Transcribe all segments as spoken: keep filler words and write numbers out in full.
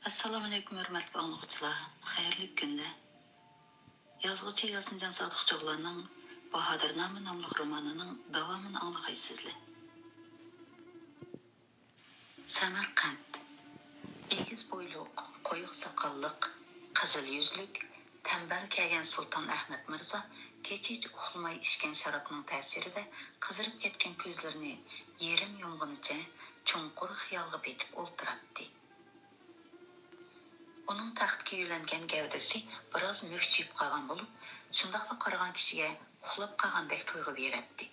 ئەسسالامۇئەلەيكۇم، ھۆرمەتلىك ئاڭلىغۇچىلار، خەيرلىك كۈنلەر. يازغۇچى ياسىنجان سادىق چوغلاننىڭ باھادىرنامە ناملىق رومانىنىڭ داۋامىنى ئاڭلىغايسىزلەر. سەمەرقەنت. ئېگىز بويلۇق، قويۇق ساقاللىق، قىزىل يۈزلۈك، تەمبەل كەلگەن سۇلتان ئەھمەد مىرزا كېچىچە ئۇخلىماي ئىچكەن شارابنىڭ تەسىرىدە قىزىرىپ كەتكەن كۆزلىرىنى يېرىم يۇمغىنىچە چوڭقۇر خىيالغا پېتىپ ئولتۇراتتى. ئۇنىڭ تەختكە يۆلەنگەن گەۋدىسى بىراز مۈكچىيىپ قالغان بولۇپ، شۇنداقلا قارىغان كىشىگە ئۇخلاپ قالغاندەك تۇيغۇ بېرەتتى.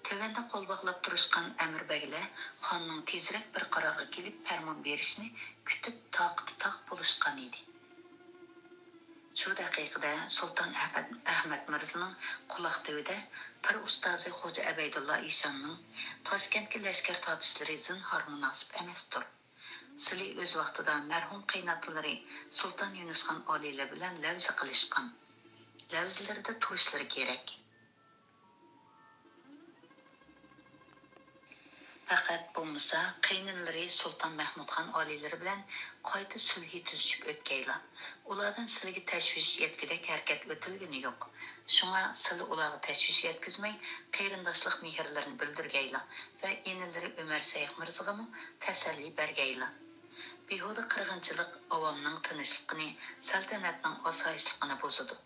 تۆۋەندە قول باغلاپ تۇرۇشقان ئەمىر بەگلەر خاننىڭ تېزرەك بىر قارارغا كېلىپ پەرمان بېرىشىنى كۈتۈپ تاقىتى تاق بولۇشقان ئىدى. شۇ دەقىقىدە سۇلتان ئەھمەد، ئەھمەد مىرزىنىڭ قۇلاق تۈۋىدە پىر ئۇستازى خوجا ئەبەيدۇللا ئىشاننىڭ تاشكەنتكە لەشكەر تارتىشلىرى زىنھار مۇناسىپ ئەمەستۇر. سىلى ئۆز ۋاقتىدا مەرھۇم قېيىنئاتىلىرى سۇلتان يۇنۇسخان ئالىيلىرى بىلەن لەۋزە قىلىشقان. لەۋزىلىرىدە تۇرۇشلىرى كېرەك. پەقەت بولمىسا قېيىنلىرى سۇلتان مەھمۇدخان ئالىيلىرى بىلەن قايتا سۈلھى تۈزۈشۈپ ئۆتكەيلا. ئۇلاردىن سىلىگە تەشۋىش يەتكۈدەك ھەرىكەت ئۆتۈلگىنى يوق. شۇڭا سىلى ئۇلارغا تەشۋىش يەتكۈزمەي، قېرىنداشلىق مېھىرلىرىنى بىلدۈرگەيلا ۋە ئىنىلىرى ئۆمەر شەيخ مىرزىغىمۇ تەسەللى بەرگەيلا. بىھۇدە قىرغىنچىلىق ئاۋامنىڭ تىنچلىقىنى، سەلتەنەتنىڭ ئاسايىشلىقىنى بۇزىدۇ.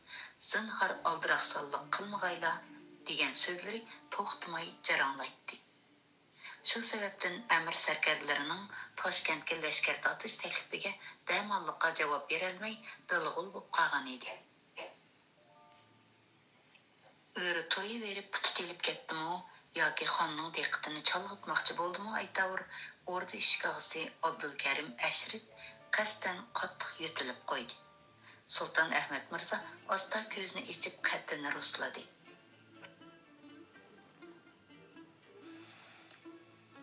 زىنھار ئالدىراقسانلىق قىلمىغايلا، دېگەن سۆزلىرى توختىماي جاراڭلايتتى. شۇ سەۋەبتىن ئەمىر سەركەردىلىرىنىڭ تاشكەنتكە لەشكەر تارتىش تەكلىپىگە دەماللىققا جاۋاب بېرەلمەي، دىلغۇل بولۇپ قالغان ئىدى. ئۆرە تۇرۇۋېرىپ پۇتى تېلىپ كەتتىمۇ ياكى خاننىڭ دىققىتىنى چالغىتماقچى بولدىمۇ ئەيتاۋۇر، ئوردا ئىشىك ئاغىسى ئابدۇلكەرىم ئەشرىپ قەستەن قاتتىق يۆتىلىپ قويدى. سۇلتان ئەھمەد مىرزا ئاستا كۆزىنى ئېچىپ قەددىنى رۇسلىدى.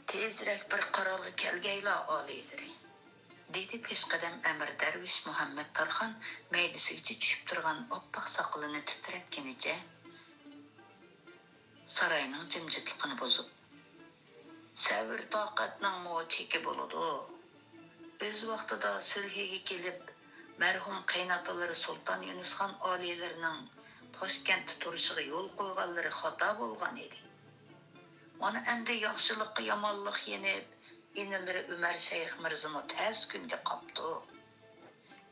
تېزرەك بىر قارارغا كەلگەيلا، ئالىيلىرى، دېدى پېشقەدەم ئەمىر دەرۋىش مۇھەممەد تارخان مەيدىسىگىچە چۈشۈپ تۇرغان ئاپئاق ساقىلىنى تىترەتكىنىچە ساراينىڭ جىمجىتلىقىنى بۇزۇپ. سەۋر-تاقەتنىڭمۇ چېكى بولىدۇ. ئۆز ۋاقتىدا سۈلھىگە كېلىپ، مەرھۇم قېيىنئاتىلىرى سۇلتان يۇنۇسخان ئالىيلىرىنىڭ تاشكەنتتە تۇرۇشىغا يول قويغانلىرى خاتا بولغان ئىدى. مانا ئەمدى ياخشىلىققا يامانلىق يېنىپ، ئىنىلىرى ئۆمەر شەيخ مىرزىمۇ تەس كۈنگە قاپتۇ.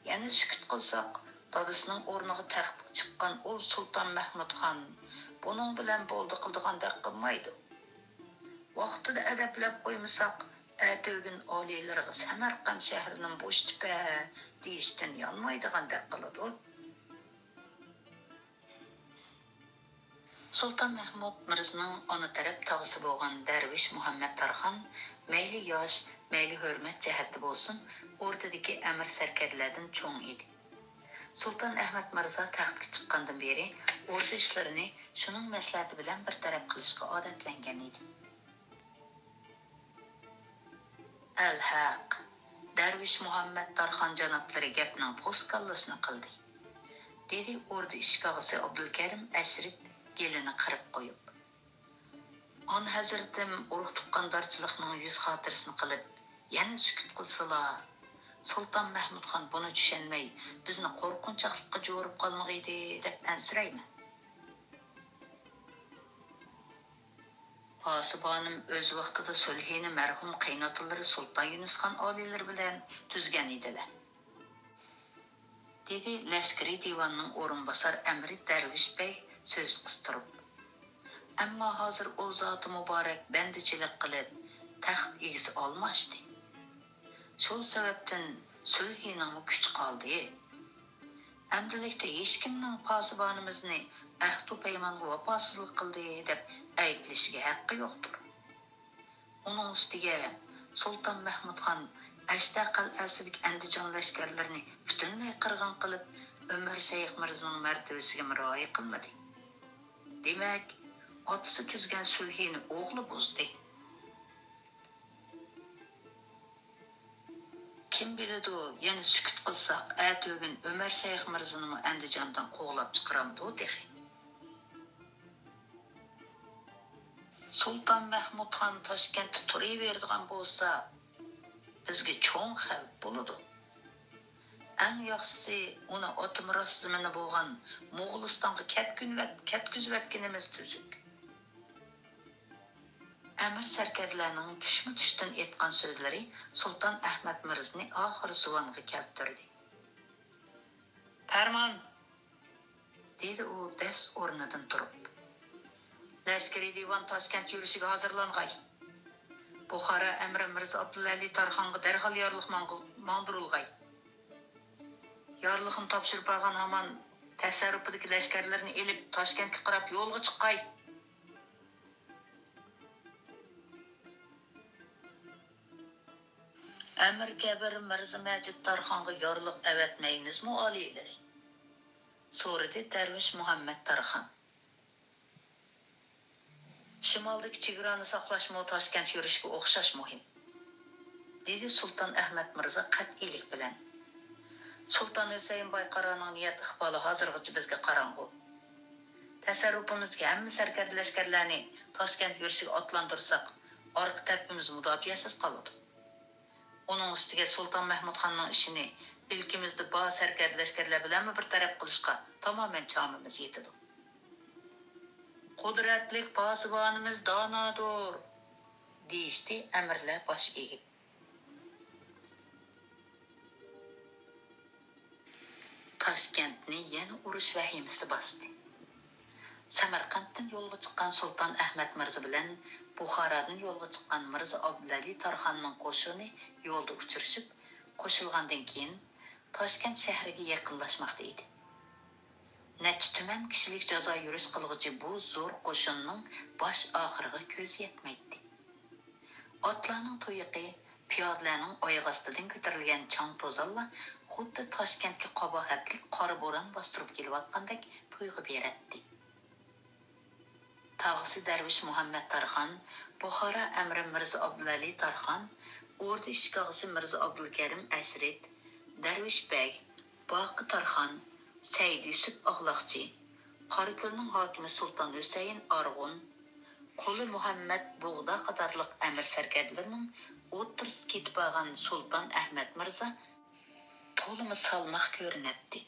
يەنە سۈكۈت قىلساق، دادىسىنىڭ ئورنىغا تەختكە چىققان ئۇل سۇلتان مەھمۇدخان بۇنىڭ بىلەن بولدى قىلىدىغاندەك قىلمايدۇ. ۋاقتىدا ئەدەپلەپ قويمىساق، ئەتىگۈن ئالىيلىرىغا سەمەرقەنت شەھىرىنىمۇ بوشىتىپە دېيىشتىن يانمايدىغاندەك قىلىدۇ. سۇلتان مەھمۇد مىرزىنىڭ ئانا تەرەپ تاغىسى بولغان دەرۋىش مۇھەممەد تارخان مەيلى ياش، مەيلى ھۆرمەت جەھەتتە بولسۇن، ئوردىدىكى ئەمىر سەركەردىلەردىن چوڭ ئىدى. سۇلتان ئەھمەد مىرزا تەختكە چىققاندىن بېرى ئوردا ئىشلىرىنى شۇنىڭ مەسلىھەتى بىلەن بىر تەرەپ قىلىشقا ئادەتلەنگەن ئىدى. ئەلھەق، دەرۋىش مۇھەممەد تارخان جانابلىرى گەپنىڭ پوسكاللىسىنى قىلدى، دېدى ئوردا ئىشىك ئاغىسى ئابدۇلكەرىم ئەشرىپ گېلىنى قىرىپ قويۇپ. ئان ھەزرىتىم ئۇرۇق تۇغقاندارچىلىقنىڭ يۈز خاتىرىسىنى قىلىپ، يەنە سۈكۈت قىلسىلا، سۇلتان مەھمۇدخان بۇنى چۈشەنمەي، بىزنى قورقۇنچاقلىققا جورۇپ قالمىغىيدى، دەپ ئەنسىرەيمەن. پاسىبانىم ئۆز ۋاقتىدا سۈلھىنى مەرھۇم قېيىنئاتىلىرى سۇلتان يۇنۇسخان ئالىيلىرى بىلەن تۈزگەن ئىدىلە، دېدى لەشكىرىي دىۋاننىڭ ئورۇنباسار ئەمىرى دەرۋىش بەگ سۆز قىستۇرۇپ. ئەمما ھازىر ئۇ زاتى مۇبارەك بەندىچىلىك قىلىپ، تەخت ئىگىسى ئالماشتى. شۇ سەۋەبتىن سۈلھىنىڭمۇ كۈچى قالدى. ئەمدىلىكتە ھېچكىمنىڭ پاسىبانىمىزنى ئەھدۇ پەيمانغا ۋاپاسىزلىق قىلدى دەپ ئەيىبلىشىگە ھەققى يوقتۇر. ئۇنىڭ ئۈستىگە سۇلتان مەھمۇدخان ئەشتە قەلئەسىدىكى ئەندىجان لەشكەرلىرىنى پۈتۈنلەي قىرغىن قىلىپ، ئۆمەر شەيخ مىرزىنىڭ مەرتىۋىسىگىمۇ رىئايە قىلمىدى. دېمەك، ئاتىسى تۈزگەن سۈلھىنى ئوغلى بۇزدى. كىم بىلىدۇ، يەنە سۈكۈت قىلساق، ئەتىگۈن ئۆمەر شەيخ مىرزىنىمۇ ئەندىجاندىن قوغلاپ چىقىرامدۇ تېخى. سۇلتان مەھمۇدخان تاشكەنتتە تۇرۇۋېرىدىغان بولسا، بىزگە چوڭ خەۋپ بولىدۇ. ئەڭ ياخشىسى، ئۇنى ئاتىمىراس زېمىنى بولغان موغۇلىستانغا كەتكۈنۋەت-، كەتكۈزۈۋەتكىنىمىز تۈزۈك. ئەمىر سەركەردىلەرنىڭ تۈشمۇ تۈشتىن ئېيتقان سۆزلىرى سۇلتان ئەھمەد مىرزىنى ئاخىر زۇۋانغا كەلتۈردى. پەرمان! دېدى ئۇ دەس ئورنىدىن تۇرۇپ. لەشكىرىي دىۋان تاشكەنت يۈرۈشىگە ھازىرلانغاي. بۇخارا ئەمىرى مىرزا ئابدۇلئەلى تارخانغا دەرھال يارلىق ماڭغۇ-، ماڭدۇرۇلغاي. يارلىقنى تاپشۇرۇپ ئالغان ھامان تەسەررۇپىدىكى لەشكەرلىرىنى ئېلىپ، تاشكەنتكە قاراپ يولغا چىققاي. ئەمىر كەبىر مىرزا مەجىت تارخانغا يارلىق ئەۋەتمەيمىزمۇ، ئالىيلىرى؟ سورىدى دەرۋىش مۇھەممەت تارخان. شىمالدىكى چېگرانى ساقلاشمۇ تاشكەنت يۈرۈشىگە ئوخشاش مۇھىم، دېدى سۇلتان ئەھمەد مىرزا قەتئىيلىك بىلەن. سۇلتان ھۈسەيىن بايقارانىڭ نىيەت ئىقبالى ھازىرغىچە بىزگە قاراڭغۇ. تەسەررۇپىمىزدىكى ھەممە سەركەردە لەشكەرلەرنى تاشكەنت يۈرۈشىگە ئاتلاندۇرساق، ئارقا تەرىپىمىز مۇداپىئەسىز قالىدۇ. ئۇنىڭ ئۈستىگە سۇلتان مەھمۇدخاننىڭ ئىشىنى ئىلكىمىزدە بار سەركەردە لەشكەرلەر بىلەنمۇ بىر تەرەپ قىلىشقا تامامەن چامىمىز يېتىدۇ. قۇدرەتلىك پاسىبانىمىز دانادۇر، دېيىشتى ئەمىرلەر باش ئېگىپ. تاشكەنتنى يەنە ئۇرۇش ۋەھىمىسى باستى. سەمەرقەنتتىن يولغا چىققان سۇلتان ئەھمەد مىرزا بىلەن بۇخارادىن يولغا چىققان مىرزا ئابدۇلئەلى تارخاننىڭ قوشۇنى يولدا ئۇچرىشىپ، قوشۇلغاندىن كېيىن، تاشكەنت شەھىرىگە يېقىنلاشماقتا ئىدى. نەچچە تۈمەن كىشىلىك جازا يۈرۈش قىلغۇچى بۇ زور قوشۇننىڭ باش ئاخىرىغا كۆز يەتمەيتتى. ئاتلارنىڭ تۇيىقى، پىيادىلەرنىڭ ئاياغ ئاستىدىن كۆتۈرۈلگەن چاڭ-توزانلار خۇددى تاشكەنتكە قاباھەتلىك قارا بوران باستۇرۇپ كېلىۋاتقاندەك تۇيغۇ بېرەتتى. تاغىسى دەرۋىش مۇھەممەد تارخان، بۇخارا ئەمىرى مىرزا ئابدۇلئەلى تارخان، ئوردا ئىشىك ئاغىسى مىرزا ئابدۇلكەرىم ئەشرىت، دەرۋىش بەگ، باقى تارخان، سەئىد يۈسۈپ ئاغلاقچى، قاراكۆلنىڭ ھاكىمى سۇلتان ھۈسەيىن ئارغۇن، قۇلى مۇھەممەد بۇغدا قاتارلىق ئەمىر سەركەردىلىرىنىڭ ئوتتۇرىسىدا كېتىپ بارغان سۇلتان ئەھمەد مىرزا تولىمۇ سالماق كۆرۈنەتتى.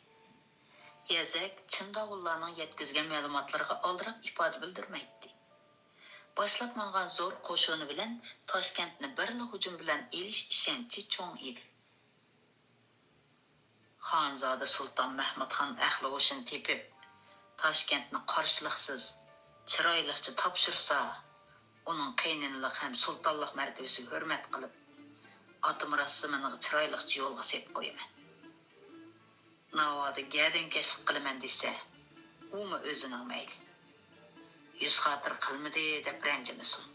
يەزەك چىن داۋۇللارنىڭ يەتكۈزگەن مەلۇماتلىرىغا ئالدىراپ ئىپادە بىلدۈرمەيتتى. باشلاپ ماڭغان زور قوشۇنى بىلەن تاشكەنتنى بىرلا ھۇجۇم بىلەن ئېلىش ئىشەنچى چوڭ ئىدى. خانزادە سۇلتان مەھمۇدخان ئەقلى ھوشىنى تېپىپ، تاشكەنتنى قارشىلىقسىز، چىرايلىقچە تاپشۇرسا، ئۇنىڭ قېينىنىلىق ھەم سۇلتانلىق مەرتىۋىسىگە ھۆرمەت قىلىپ، ئاتىمىراس زېمىنىغا چىرايلىقچە يولغا سېلىپ قويىمەن. ناۋادا گەدىنكەشلىك قىلىمەن دېسە، ئۇمۇ ئۆزىنىڭ مەيلى. يۈز خاتىرە قىلمىدى دەپ رەنجىمىسۇن.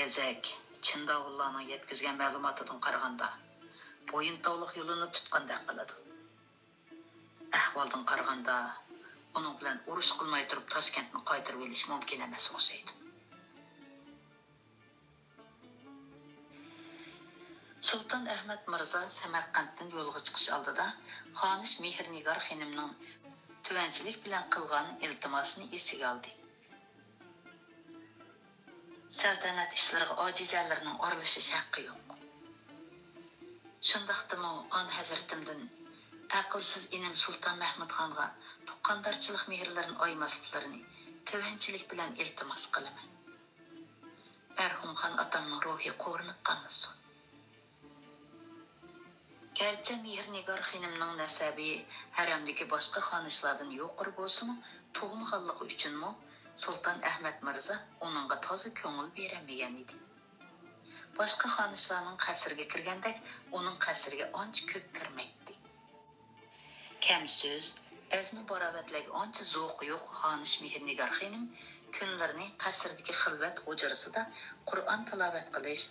يەزەك چىن داۋۇللارنىڭ يەتكۈزگەن مەلۇماتىدىن قارىغاندا، بويۇنتاۋلىق يولىنى تۇتقاندەك قىلىدۇ. ئەھۋالدىن قارىغاندا، ئۇنىڭ بىلەن ئۇرۇش قىلماي تۇرۇپ تاشكەنتنى قايتۇرۇۋېلىش مۇمكىن ئەمەس ئوخشايدۇ. سۇلتان ئەھمەد مىرزا سەمەرقەنتتىن يولغا چىقىش ئالدىدا خانىش مېھرىنىگار خېنىمنىڭ تۆۋەنچىلىك بىلەن قىلغان ئىلتىماسىنى ئېسىگە ئالدى. سەلتەنەت ئىشلىرىغا ئاجىزەلىرىنىڭ ئارىلىشىش ھەققى يوق. شۇنداقتىمۇ ئان ھەزرىتىمدىن ئەقىلسىز ئىنىم سۇلتان مەھمۇدخانغا تۇغقاندارچىلىق مېھىرلىرىنى ئايىماسلىقلىرىنى تۆۋەنچىلىك بىلەن ئىلتىماس قىلىمەن. مەرھۇم خان ئاتامنىڭ روھى قورۇنۇپ قالمىسۇن. گەرچە مېھرىنىگار خېنىمنىڭ نەسەبى ھەرەمدىكى باشقا خانىشلاردىن يۇقىرى بولسىمۇ، تۇغمىغانلىقى ئۈچۈنمۇ سۇلتان ئەھمەد مىرزا ئۇنىڭغا تازا كۆڭۈل بېرەلمىگەن ئىدى. باشقا خانىشلارنىڭ قەسرىگە كىرگەندەك ئۇنىڭ قەسرىگە ئانچە كۆپ كىرمەيتتى. كەم سۆز، ئەزمە باراۋەتلەرگە ئانچە زوقى يوق خانىش مېھرىنىگار خېنىم كۈنلىرىنى قەسىردىكى خىلۋەت ھۇجرىسىدا قۇرئان تىلاۋەت قىلىش،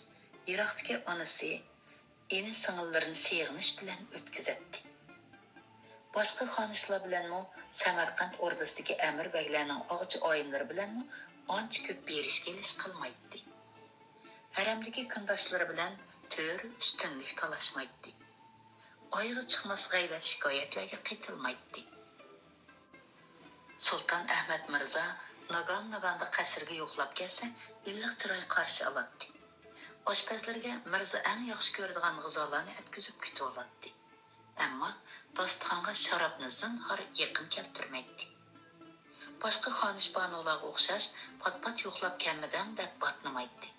يىراقتىكى ئانىسى، ئىنى-سىڭىللىرىنى سېغىنىش بىلەن ئۆتكۈزەتتى. باشقا خانىشلار بىلەنمۇ، سەمەرقەنت ئوردىسىدىكى ئەمىر بەگلەرنىڭ ئاغىچ ئايىملىرى بىلەنمۇ ئانچە كۆپ بېرىش-كېلىش قىلمايتتى. ھەرەمدىكى كۈنداشلىرى بىلەن تۆرە ئۈستۈنلۈك تالاشمايتتى. ئايىغى چىقماس غەيۋەت-شىكايەتلەرگە قېتىلمايتتى. سۇلتان ئەھمەد مىرزا ناگان-ناگاندا قەسىرگە يوقلاپ كەلسە، ئىللىق چىراي قارشى ئالاتتى. ئاشپەزلىرىگە مىرزا ئەڭ ياخشى كۆرىدىغان غىزالارنى ئەتكۈزۈپ كۈتۈۋالاتتى. ئەمما داستىخانغا شارابنى زىنھار يېقىن كەلتۈرمەيتتى. باشقا خانىش-بانۇلارغا ئوخشاش پات-پات يوقلاپ كەلمىدىڭ دەپ باتنىمايتتى.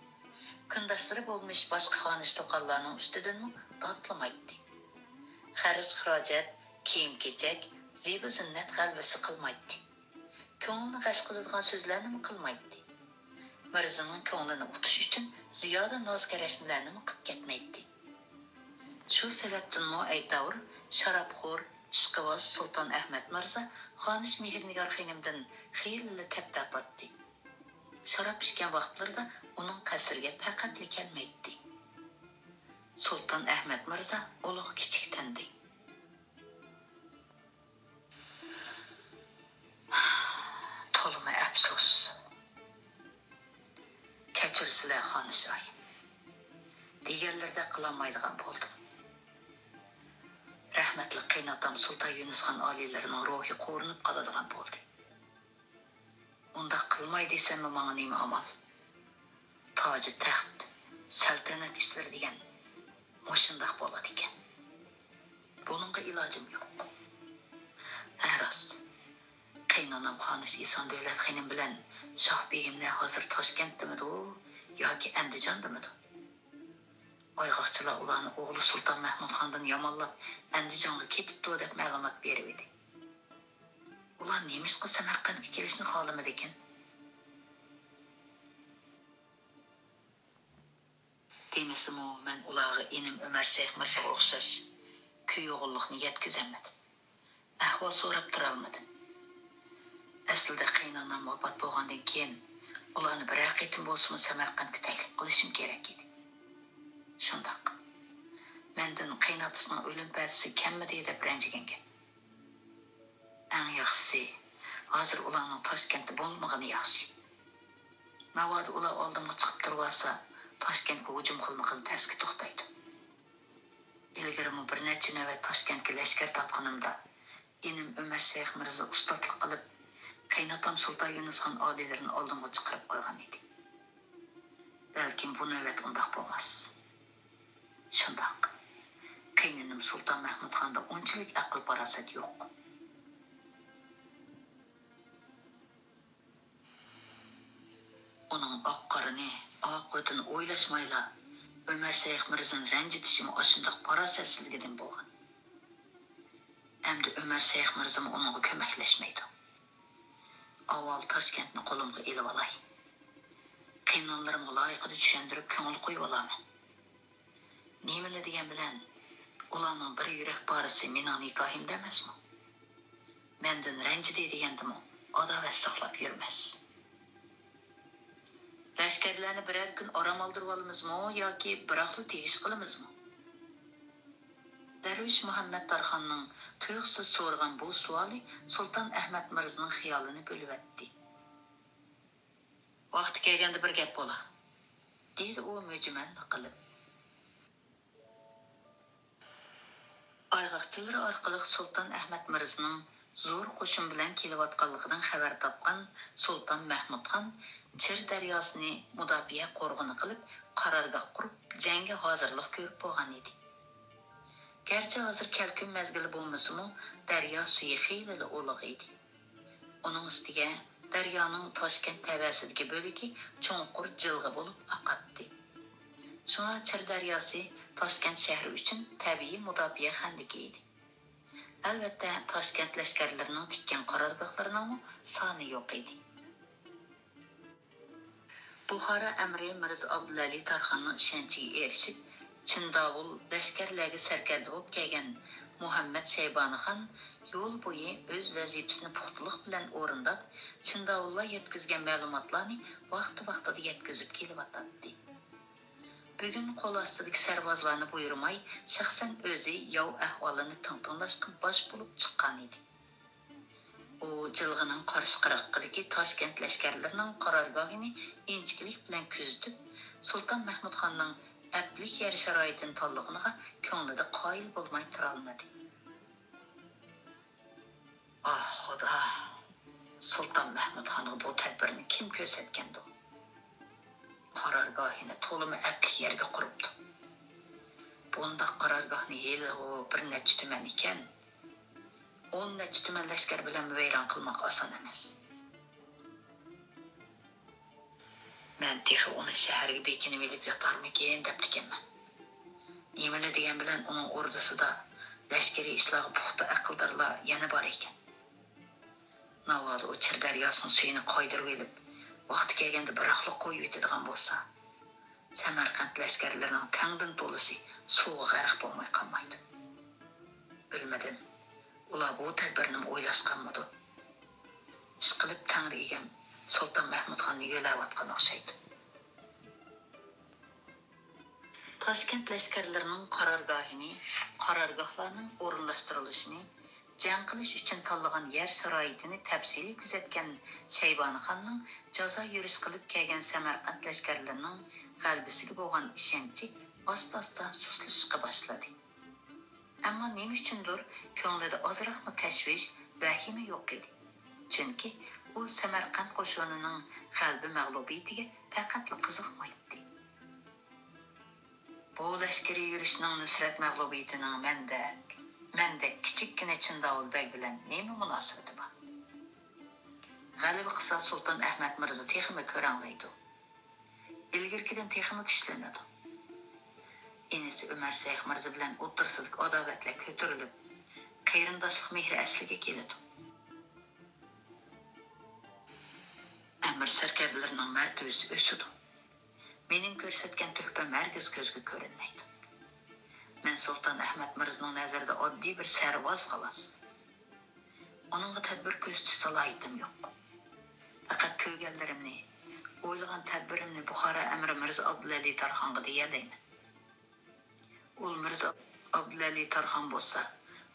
كۈنداشلىرى بولمىش باشقا خانىش-توقاللارنىڭ ئۈستىدىنمۇ داتلىمايتتى. خەرج-خىراجەت، كىيىم-كېچەك، زىبۇ-زىننەت غەلۋىسى قىلمايتتى. كۆڭلىنى غەش قىلىدىغان سۆزلەرنىمۇ قىلمايتتى. مىرزىنىڭ كۆڭلىنى ئۇتۇش ئۈچۈن زىيادە ناز-كەرەشمىلەرنىمۇ قىپ كەتمەيتتى. شۇ سەۋەبتىنمۇ ئەيتاۋۇر، شارابخور، ئىشقىۋاز سۇلتان ئەھمەد مىرزا خانىش مېھرىنىگار خېنىمدىن خېلىلا تەپتاپاتتى. شاراب ئىچكەن ۋاقىتلىرىدا ئۇنىڭ قەسرىگە پەقەتلا كەلمەيتتى. سۇلتان ئەھمەد مىرزا ئۇلۇغ-كىچىك تەندى. تولىمۇ ئەپسۇس. كەچۈرسىلە، خانىشاي. دېگەنلىرىدەك قىلالمايدىغان بولدۇم. رەھمەتلىك قېيىنئاتام سۇلتان يۈنۈسخان ئالىيلىرىنىڭ روھى قورۇنۇپ قالىدىغان بولدى. ئۇنداق قىلماي دېسەممۇ ماڭا نېمە ئامال؟ تاجۇ تەخت، سەلتەنەت ئىشلىرى دېگەن مۇشۇنداق بولىدىكەن. بۇنىڭغا ئىلاجىم يوق. ھە، راست. قېيىنئانام خانىش ئېسان دۆلەت خېنىم بىلەن شاھ بېگىملەر ھازىر تاشكەنتتىمىدۇ ياكى ئەندىجاندىمىدۇ؟ ئايغاقچىلار ئۇلارنى ئوغلى سۇلتان مەھمۇدخاندىن يامانلاپ، ئەندىجانغا كېتىپتۇ دەپ مەلۇمات بېرىۋىدى. ئۇلار نېمىشقا سەمەرقەنتكە كېلىشنى خالىمىدىكىن؟ دېمىسىمۇ، مەن ئۇلارغا ئىنىم ئۆمەر شەيخ مىرزىغا ئوخشاش كۈيئوغۇللۇقنى يەتكۈزەلمىدىم. ئەھۋال سوراپ تۇرالمىدىم. ئەسلىدە قېيىنئانام ۋاپات بولغاندىن كېيىن، ئۇلارنى بىرەر قېتىم بولسىمۇ سەمەرقەنتكە تەكلىپ قىلىشىم كېرەك ئىدى. شۇنداق. مەندىن قېيىنئاتىسىنىڭ ئۆلۈم پەدىسى كەممىدى دەپ رەنجىگەن گەپ. ئەڭ ياخشىسى، ھازىر ئۇلارنىڭ تاشكەنتتە بولمىغىنى ياخشى. ناۋادا ئۇلار ئالدىمغا چىقىپ تۇرۇۋالسا، تاشكەنتكە ھۇجۇم قىلمىقىم تەسكە توختايدۇ. ئىلگىرىمۇ بىر نەچچە نۆۋەت تاشكەنتكە لەشكەر تارتقىنىمدا، ئىنىم ئۆمەر شەيخ مىرزا ئۇستازلىق قىلىپ، قېيىنئاتام سۇلتان يۇنۇس خان ئالىيلىرىنى ئالدىمغا چىقىرىپ قويغان ئىدى. بەلكىم بۇ نۆۋەت ئۇنداق بولماس. شۇنداق. قېينىنىم سۇلتان مەھمۇد خاندا ئۇنچىلىك ئەقىل-پاراسەت يوق. ئۇنىڭ ئاق-قارىنى، ئاقىۋىتىنى ئويلاشمايلا، ئۆمەر شەيخ مىرزىنى رەنجىتىشىمۇ ئاشۇنداق پاراسەتسىزلىكىدىن بولغان. ئەمدى ئۆمەر شەيخ مىرزىمۇ ئۇنىڭغا كۆمەكلەشمەيدۇ. ئاۋۋال تاشكەنتنى قولۇمغا ئېلىۋالاي. قېينانىلىرىمغا لايىقىدا چۈشەندۈرۈپ، كۆڭۈل قويۇۋالارمەن. نېمىلا دېگەن بىلەن، ئۇلارنىڭ بىر يۈرەك پارىسى مېنىڭ نىكاھىمدا ئەمەسمۇ؟ مەندىن رەنجىدى دېگەندىمۇ ئاداۋەت ساقلاپ يۈرمەس. لەشكەرلەرنى بىرەر كۈن ئارام ئالدۇرۇۋالىمىزمۇ ياكى بىراقلا تېگىش قىلىمىزمۇ؟ دەرۋىش مۇھەممەد تارخاننىڭ تۇيۇقسىز سورىغان بۇ سوئالى سۇلتان ئەھمەد مىرزىنىڭ خىيالىنى بۆلۈۋەتتى. ۋاقتى كەلگەندە بىر گەپ بولا، دېدى ئۇ مۈجمەللا قىلىپ. ئايغاقچىلىرى ئارقىلىق سۇلتان ئەھمەد مىرزىنىڭ زور قوشۇن بىلەن كېلىۋاتقانلىقىدىن خەۋەر تاپقان سۇلتان مەھمۇد خان چىر دەرياسىنى مۇداپىئە قورغىنى قىلىپ، قارارگاھ قۇرۇپ، جەڭگە ھازىرلىق كۆرۈپ بولغان ئىدى. گەرچە ھازىر كەلكۈن مەزگىلى بولمىسىمۇ، دەريا سۈيى خېلىلا ئۇلۇغ ئىدى. ئۇنىڭ ئۈستىگە دەريانىڭ تاشكەنت تەۋەسىدىكى بۆلىكى چوڭقۇر جىلغا بولۇپ ئاقاتتى. شۇڭا چىر دەرياسى تاشكەنت شەھىرى ئۈچۈن تەبىئىي مۇداپىئە خەندىكى ئىدى. ئەلۋەتتە، تاشكەنت لەشكەرلىرىنىڭ تىككەن قارارگاھلىرىنىڭمۇ سانى يوق ئىدى. بۇخارا ئەمىرى مىرزا ئابدۇلئەلى تارخاننىڭ ئىشەنچىگە ئېرىشىپ، چىنداۋۇل لەشكەرلەرگە سەركەردە بولۇپ كەلگەن مۇھەممەد شەيبانى خان يول بويى ئۆز ۋەزىپىسىنى پۇختىلىق بىلەن ئورۇنداپ، چىنداۋۇللار يەتكۈزگەن مەلۇماتلارنى ۋاقتى-ۋاقتىدا يەتكۈزۈپ كېلىۋاتاتتى. بۈگۈن قول ئاستىدىكى سەربازلارنى بۇيرۇماي، شەخسەن ئۆزى ياۋ ئەھۋالىنى تىڭتىڭلاشقا باش بولۇپ چىققانىدى. ئۇ جىلغىنىڭ قارشى قىرغىقىدىكى تاشكەنت لەشكەرلىرىنىڭ قارارگاھىنى ئىنچىكىلىك بىلەن كۆزىتىپ، سۇلتان مەھمۇد خاننىڭ ئەپلىك يەر شارائىتىنى تاللىغىنىغا كۆڭلىدە قايىل بولماي تۇرالمىدى. ئاھ، خۇدا! سۇلتان مەھمۇد خانغا بۇ تەدبىرنى كىم كۆرسەتكەندۇ؟ قارارگاھىنى تولىمۇ ئەپلىك يەرگە قۇرۇپتۇ. بۇنداق قارارگاھنى ھېلىغۇ بىر نەچچە تۈمەن ئىكەن، ئون نەچچە تۈمەن لەشكەر بىلەن ۋەيران قىلماق ئاسان ئەمەس. مەن تېخى ئۇنى شەھەرگە بېكىنىۋېلىپ ياتارمىكىن دەپتىكەنمەن. نېمىلا دېگەن بىلەن ئۇنىڭ ئوردىسىدا لەشكىرىي ئىشلارغا پۇختا ئەقىلدارلار يەنە بار ئىكەن. ناۋادا ئۇ چىر دەرياسىنىڭ سۈيىنى قايدۇرۇۋېلىپ، ۋاقتى كەلگەندە بىراقلا قويۇۋېتىدىغان بولسا، سەمەرقەنت لەشكەرلىرىنىڭ تەڭدىن تولىسى سۇغا غەرق بولماي قالمايدۇ. بىلمىدىم، ئۇلار بۇ تەدبىرنىمۇ ئويلاشقانمىدۇ؟ ئىشقىلىپ، تەڭرى ئىگەم سۇلتان مەھمۇدخاننى يۆلەۋاتقان ئوخشايدۇ. تاشكەنت لەشكەرلىرىنىڭ قارارگاھىنى، قارارگاھلارنىڭ ئورۇنلاشتۇرۇلۇشىنى، جەڭ قىلىش ئۈچۈن تاللىغان يەر شارائىتىنى تەپسىلىي كۆزەتكەن شەيبانى خاننىڭ جازا يۈرۈش قىلىپ كەلگەن سەمەرقەنت لەشكەرلىرىنىڭ غەلىبىسىگە بولغان ئىشەنچى ئاستا-ئاستا سۇسلىشىشقا باشلىدى. ئەمما نېمە ئۈچۈندۇر كۆڭلىدە ئازراقمۇ تەشۋىش، ۋەھىمە يوق ئىدى. چۈنكى ئۇ سەمەرقەنت قوشۇنىنىڭ غەلىبە مەغلۇبىيىتىگە پەقەتلا قىزىقمايتتى. بۇ لەشكىرىي يۈرۈشنىڭ نۇسرەت مەغلۇبىيىتىنىڭ مەندەك، مەندەك كىچىككىنە چىنداۋۇل بەگ بىلەن نېمە مۇناسىۋىتى بار؟ غەلىبە قىلسا سۇلتان ئەھمەد مىرزا تېخىمۇ كۆرەڭلەيدۇ. ئىلگىرىكىدىن تېخىمۇ كۈچلىنىدۇ. ئىنىسى ئۆمەر شەيخ مىرزا بىلەن ئوتتۇرىسىدىكى ئاداۋەتلەر كۆتۈرۈلۈپ، قېرىنداشلىق مېھرى ئەسلىگە كېلىدۇ. ئەمىر سەركەردىلىرىنىڭ مەرتىۋىسى ئۆسىدۇ. مېنىڭ كۆرسەتكەن تۆھپەم ھەرگىز كۆزگە كۆرۈنمەيدۇ. مەن سۇلتان ئەھمەد مىرزىنىڭ نەزىرىدە ئاددىي بىر سەرۋاز، خالاس. ئۇنىڭغا تەدبىر كۆرسىتىش سالاھىيىتىم يوق. پەقەت كۆرگەنلىرىمنى، ئويلىغان تەدبىرىمنى بۇخارا ئەمىرى مىرزا ئابدۇلئەلى تارخانغا دېيەلەيمەن. ئۇل مىرزا ئابدۇلئەلى تارخان بولسا،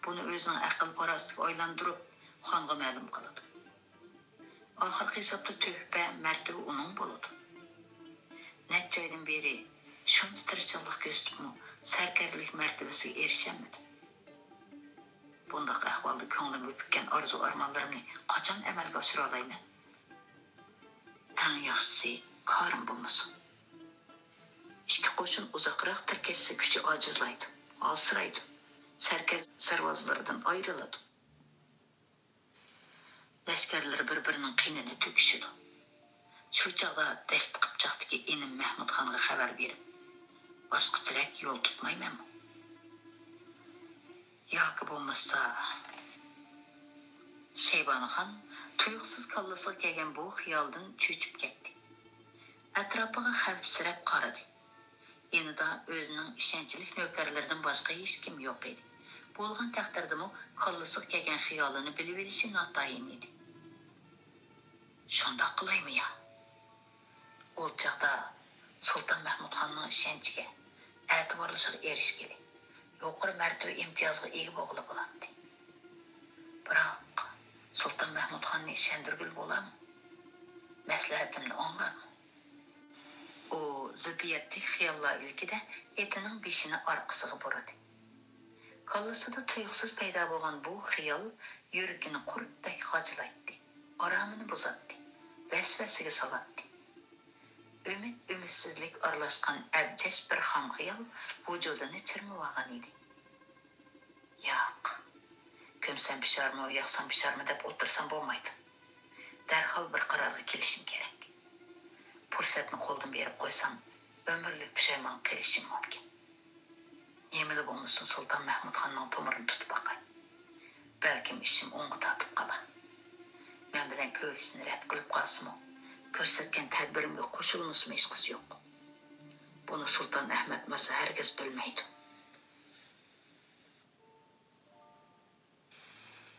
بۇنى ئۆزىنىڭ ئەقىل-پاراسىتىگە ئايلاندۇرۇپ، خانغا مەلۇم قىلىدۇ. ئاخىرقى ھېسابتا تۆھپە، مەرتىۋە ئۇنىڭ بولىدۇ. نەچچە ئايدىن بېرى شۇنچە تىرىشچانلىق كۆرسىتىپمۇ سەركەردىلىك مەرتىۋىسىگە ئېرىشەلمىدىم. بۇنداق ئەھۋالدا كۆڭلۈمگە پۈككەن ئارزۇ-ئارمانلىرىمنى قاچان ئەمەلگە ئاشۇرالايمەن؟ ئەڭ ياخشىسى، كارىم بولمىسۇن. ئىككى قوشۇن ئۇزاقراق تىركەشسە، كۈچى ئاجىزلايدۇ، ھالسىرايدۇ، سەركەردە سەرۋازلىرىدىن ئايرىلىدۇ. لەشكەرلىرى بىر-بىرىنىڭ قېنىنى تۆكۈشىدۇ. شۇ چاغدا دەشت-قىپچاقتىكى ئىنىم مەھمۇدخانغا خەۋەر بېرىپ، باشقىچىرەك يول تۇتمايمەنمۇ؟ ياكى بولمىسا، شەيبانىخان تۇيۇقسىز كاللىسىغا كەلگەن بۇ خىيالدىن چۆچۈپ كەتتى. ئەتراپىغا خەۋپسىرەپ قارىدى. يېنىدا ئۆزىنىڭ ئىشەنچلىك نۆكەرلىرىدىن باشقا ھېچكىم يوق ئىدى. بولغان تەقدىردىمۇ كاللىسىغا كەلگەن خىيالىنى بىلىۋېلىشى ناتايىن ئىدى. شۇنداق قىلايمۇ يا؟ ئۇ چاغدا سۇلتان مەھمۇدخاننىڭ ئىشەنچىگە، ئەتىۋارلىشىغا ئېرىشكىلى، يۇقىرى مەرتىۋە ئىمتىيازغا ئىگە بولغىلى بولاتتى. بىراق، سۇلتان مەھمۇدخاننى ئىشەندۈرگىلى بولارمۇ؟ مەسلىھەتىمنى ئاڭلارمۇ؟ ئۇ زىددىيەتلىك خىياللار ئىلكىدە ئېتىنىڭ بېشىنى ئارقىسىغا بۇرىدى. كاللىسىدا تۇيۇقسىز پەيدا بولغان بۇ خىيال يۈرىكىنى قۇرتتەك غاجىلايتتى، ئارامىنى بۇزاتتى، ۋەسۋەسىگە سالاتتى. ئۈمىد، ئۈمىدسىزلىك ئارىلاشقان ئەبجەش بىر خام خىيال ۋۇجۇدىنى چىرمىۋالغان ئىدى. ياق، كۆمسەم پىشارمۇ، ياقسام پىشارمۇ دەپ ئولتۇرسام بولمايدۇ. دەرھال بىر قارارغا كېلىشىم كېرەك. پۇرسەتنى قولدىن بېرىپ قويسام، ئۆمۈرلۈك پۇشايمان قىلىشىم مۇمكىن. نېمىلا بولمىسۇن، سۇلتان مەھمۇدخاننىڭ تومۇرىنى تۇتۇپ باقاي. بەلكىم ئىشىم ئوڭغا تارتىپ قالار. مەن بىلەن كۆرۈشۈشنى رەت قىلىپ قالسىمۇ، كۆرسەتكەن تەدبىرىمگە قوشۇلمىسىمۇ ھېچقىسى يوق. بۇنى سۇلتان ئەھمەد مىرزا ھەرگىز بىلمەيدۇ.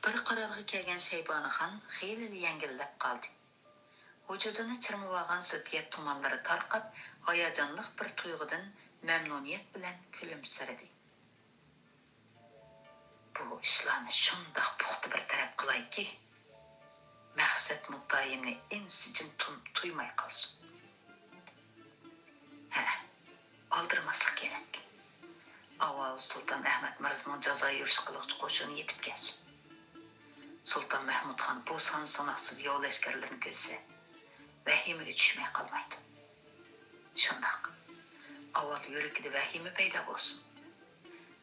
بىر قارارغا كەلگەن شەيبانىخان خېلىلا يەڭگىللەپ قالدى. ۋۇجۇدىنى چىرمىۋالغان زىددىيەت تۇمانلىرى تارقاپ، ھاياجانلىق بىر تۇيغۇدىن مەمنۇنىيەت بىلەن كۈلۈمسىرىدى. بۇ ئىشلارنى شۇنداق پۇختا بىر تەرەپ قىلايكى، مەقسەت مۇددىئايىمنى ئىنسىجىن تۇ-، تۇيماي قالسۇن. ھە، ئالدىرىماسلىق كېرەك. ئاۋۋال سۇلتان ئەھمەد مىرزىنىڭ جازا يۈرۈش قىلغۇچى قوشۇنى يېتىپ كەلسۇن. سۇلتان مەھمۇدخان بۇ سان-ساناقسىز ياۋ لەشكەرلىرىنى كۆرسە، ۋەھىمىگە چۈشمەي قالمايدۇ. شۇنداق. ئاۋۋال يۈرىكىدە ۋەھىمە پەيدا بولسۇن.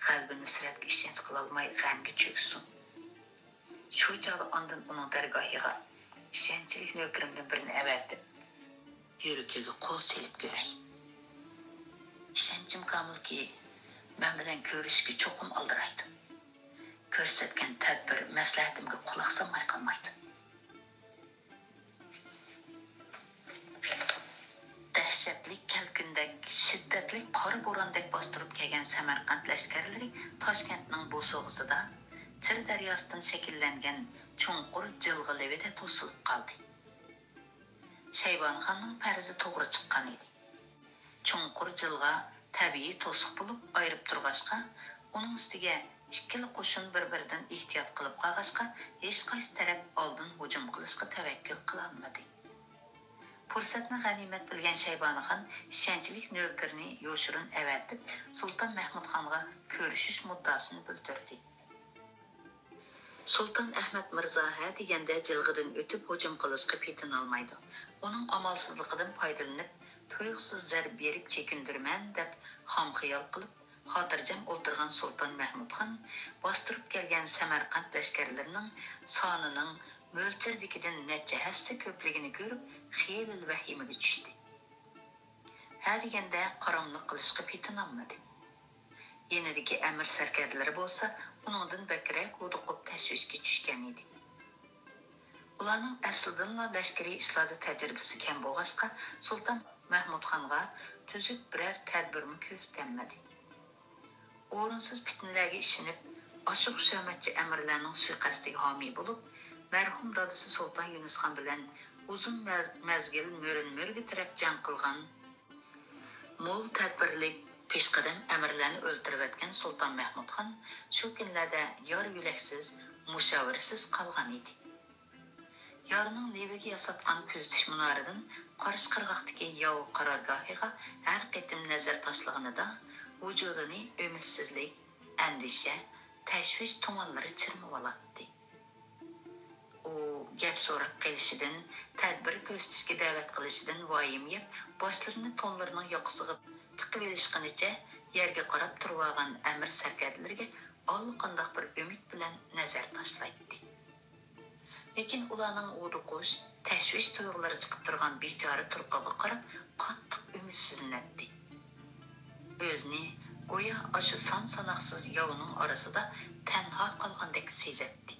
غەلىبە نۇسرەتكە ئىشەنچ قىلالماي غەمگە چۆكسۇن. شۇ چاغدا ئاندىن ئۇنىڭ دەرگاھىغا ئىشەنچلىك نۆكىرىمدىن بىرىنى ئەۋەتىپ، يۈرىكىگە قول سېلىپ كۆرەي. ئىشەنچىم كامىلكى، مەن بىلەن كۆرۈشۈشكە چوقۇم ئالدىرايدۇ. كۆرسەتكەن تەدبىر، مەسلىھەتىمگە قۇلاق سالماي قالمايدۇ. دەھشەتلىك كەلكۈندەك، شىددەتلىك قارا بوراندەك باستۇرۇپ كەلگەن سەمەرقەنت لەشكەرلىرى تاشكەنتنىڭ بوسۇغىسىدا چىر دەرياسىدىن شەكىللەنگەن چوڭقۇر جىلغا لېۋىدە توسۇلۇپ قالدى. شەيبانىخاننىڭ پەرىزى توغرا چىققان ئىدى. چوڭقۇر جىلغا تەبىئىي توسۇق بولۇپ ئايرىپ تۇرغاچقا، ئۇنىڭ ئۈستىگە ئىككىلا قوشۇن بىر-بىرىدىن ئېھتىيات قىلىپ قالغاچقا، ھېچقايسى تەرەپ ئالدىن ھۇجۇم قىلىشقا تەۋەككۈل قىلالمىدى. پۇرسەتنى غەنىيمەت بىلگەن شەيبانىخان ئىشەنچلىك نۆكىرىنى يوشۇرۇن ئەۋەتىپ، سۇلتان مەھمۇدخانغا كۆرۈشۈش مۇددىئاسىنى بىلدۈردى. سۇلتان ئەھمەد مىرزا ھە دېگەندە جىلغىدىن ئۆتۈپ ھۇجۇم قىلىشقا پېتىنالمايدۇ. ئۇنىڭ ئامالسىزلىقىدىن پايدىلىنىپ، تۇيۇقسىز زەربە بېرىپ چېكىندۈرىمەن دەپ خام خىيال قىلىپ، خاتىرجەم ئولتۇرغان سۇلتان مەھمۇدخان باستۇرۇپ كەلگەن سەمەرقەنت لەشكەرلىرىنىڭ سانىنىڭ مۆلچەردىكىدىن نەچچە ھەسسە كۆپلۈكىنى كۆرۈپ، خېلىلا ۋەھىمىگە چۈشتى. ھە دېگەندە قاراملىق قىلىشقا پېتىنالمىدى. يېنىدىكى ئەمىر سەركەردىلىرى بولسا ئۇنىڭدىن بەكرەك ھودۇقۇپ تەشۋىشكە چۈشكەن ئىدى. ئۇلارنىڭ ئەسلىدىنلا لەشكىرىي ئىشلاردا تەجرىبىسى كەم بولغاچقا، سۇلتان مەھمۇدخانغا تۈزۈك بىرەر تەدبىرمۇ كۆرسىتەلمىدى. ئورۇنسىز پىتنىلەرگە ئىشىنىپ، ئاشۇ خۇشامەتچى ئەمىرلەرنىڭ سۇيىقەستىگە ھامىي بولۇپ، مەرھۇم دادىسى سۇلتان يۇنۇسخان بىلەن ئۇزۇن مەز-، مەزگىل مۆرىدىن مۆرىگە تىرەپ جەڭ قىلغان، مول تەدبىرلىك، پېشقەدەم ئەمىرلەرنى ئۆلتۈرۈۋەتكەن سۇلتان مەھمۇدخان شۇ كۈنلەردە يار يۆلەكسىز، مۇشاۋىرىسىز قالغان ئىدى. يارنىڭ لېۋىگە ياساتقان كۆزىتىش مۇنارىدىن قارشى قىرغاقتىكى ياۋ قارارگاھىغا ھەر قېتىم نەزەر تاشلىغىنىدا، ۋۇجۇدىنى ئۈمىدسىزلىك، ئەندىشە، تەشۋىش تۇمانلىرى چىرمىۋالاتتى. ئۇ گەپ سوراپ قېلىشىدىن، تەدبىر كۆرسىتىشكە دەۋەت قىلىشىدىن ۋايىم يەپ، باشلىرىنى تونلىرىنىڭ ياقىسىغا تىقىۋېلىشقىنىچە يەرگە قاراپ تۇرۇۋالغان ئەمىر سەركەردىلىرىگە ئاللىقانداق بىر ئۈمىد بىلەن نەزەر تاشلايتتى. لېكىن ئۇلارنىڭ ھودۇقۇش، تەشۋىش تۇيغۇلىرى چىقىپ تۇرغان بىچارە تۇرقىغا قاراپ قاتتىق ئۈمىدسىزلىنەتتى. ئۆزىنى گويا ئاشۇ سان-ساناقسىز ياۋنىڭ ئارىسىدا تەنھا قالغاندەك سېزەتتى.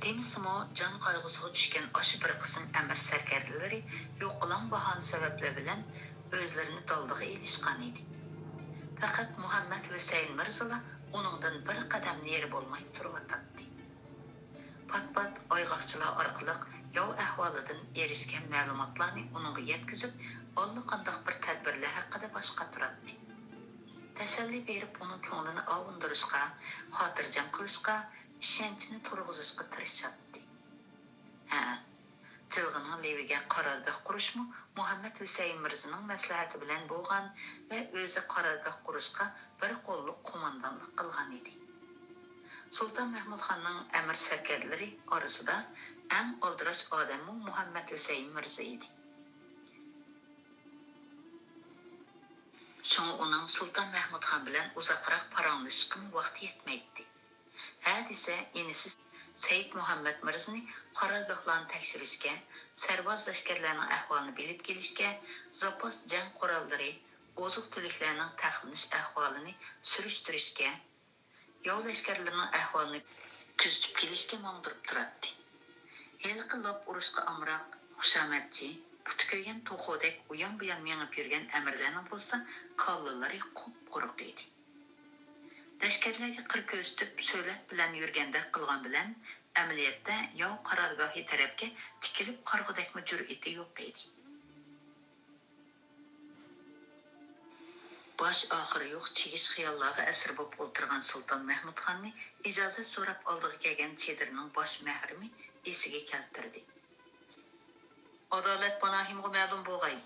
دېمىسىمۇ، جان قايغۇسىغا چۈشكەن ئاشۇ بىر قىسىم ئەمىر سەركەردىلىرى يوقىلاڭ باھانە سەۋەبلەر بىلەن ئۆزلىرىنى دالدىغا ئېلىشقان ئىدى. پەقەت مۇھەممەد ھۈسەيىن مىرزىلا ئۇنىڭدىن بىر قەدەم نېرى بولماي تۇرۇۋاتاتتى. پات-پات ئايغاقچىلار ئارقىلىق ياۋ ئەھۋالىدىن ئېرىشكەن مەلۇماتلارنى ئۇنىڭغا يەتكۈزۈپ، ئاللىقانداق بىر تەدبىرلەر ھەققىدە باش قاتۇراتتى. تەسەللى بېرىپ، ئۇنىڭ كۆڭلىنى ئاۋۇندۇرۇشقا، خاتىرجەم قىلىشقا، ئىشەنچىنى تۇرغۇزۇشقا تىرىشاتتى. ھە، جىلغىنىڭ لېۋىگە قارارگاھ قۇرۇشمۇ مۇھەممەد ھۈسەيىن مىرزىنىڭ مەسلىھەتى بىلەن بولغان ۋە ئۆزى قارارگاھ قۇرۇشقا بىر قوللۇق قوماندانلىق قىلغان ئىدى. سۇلتان مەھمۇدخاننىڭ ئەمىر سەركەردىلىرى ئارىسىدا ئەڭ ئالدىراش ئادەممۇ مۇھەممەد ھۈسەيىن مىرزا ئىدى. شۇڭا ئۇنىڭ سۇلتان مەھمۇدخان بىلەن ئۇزاقراق پاراڭلىشىشقىمۇ ۋاقتى يەتمەيتتى. ھە دېسە، ئىنىسى سەيىت مۇھەممەد مىرزىنى قارارگاھلارنى تەكشۈرۈشكە، سەرباز لەشكەرلەرنىڭ ئەھۋالىنى بىلىپ كېلىشكە، زاپاس جەڭ قوراللىرى، ئوزۇق-تۈلۈكلەرنىڭ تەقلىنىش ئەھۋالىنى سۈرۈشتۈرۈشكە، ياۋ لەشكەرلىرىنىڭ ئەھۋالىنى كۆزىتىپ كېلىشكە ماڭدۇرۇپ تۇراتتى. ھېلىقى لاپ ئۇرۇشقا ئامراق، خۇشامەتچى، پۇتى كۆيگەن توخۇدەك ئۇيان-بۇيان مېڭىپ يۈرگەن ئەمىرلەرنىڭ بولسا كاللىلىرى قۇپقۇرۇق ئىدى. لەشكەرلەرگە قىر كۆرسىتىپ، سۆلەت بىلەن يۈرگەندەك قىلغان بىلەن، ئەمەلىيەتتە ياۋ قارارگاھى تەرەپكە تىكىلىپ قارىغۇدەكمۇ جۈرئىتى يوق ئىدى. باش ئاخىرى يوق چىگىش خىياللارغا ئەسىر بولۇپ ئولتۇرغان سۇلتان مەھمۇدخاننى ئىجازەت سوراپ ئالدىغا كەلگەن چېدىرنىڭ باش مەھرىمى ئېسىگە كەلتۈردى. ئادالەت پاناھىمغا مەلۇم بولغاي،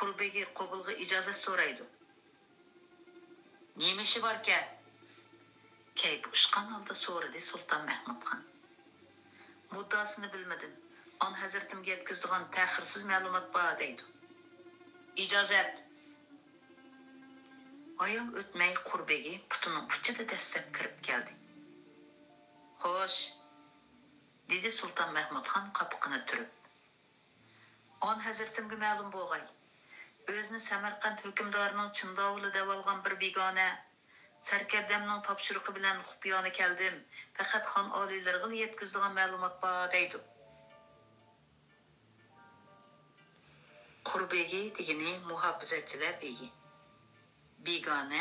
قۇربېگى قوبۇلغا ئىجازەت سورايدۇ. نېمە ئىشى باركەن؟ كەيپى ئۇچقان ھالدا سورىدى سۇلتان مەھمۇدخان. مۇددىئاسىنى بىلمىدىم. خان ھەزرىتىمگە يەتكۈزىدىغان تەخىرسىز مەلۇمات بار دەيدۇ. ئىجازەت! ئايال ئۆتمەي قۇر بېگى پۇتىنىڭ ئۇچىدا دەسسەپ كىرىپ كەلدى. خوش! دېدى سۇلتان مەھمۇدخان قاپىقىنى تۈرۈپ. خان ھەزرىتىمگە مەلۇم بولغاي، ئۆزىنى سەمەرقەنت ھۆكۈمدارىنىڭ چىنداۋۇلى دەۋالغان بىر بىگانە، سەركەردەمنىڭ تاپشۇرۇقى بىلەن خۇپىيانە كەلدىم، پەقەت خان ئالىيلىرىغىلا يەتكۈزىدىغان مەلۇمات بار دەيدۇ. قۇر بېگى دېگىنى مۇھاپىزەتچىلەر بېگى. بىگانە،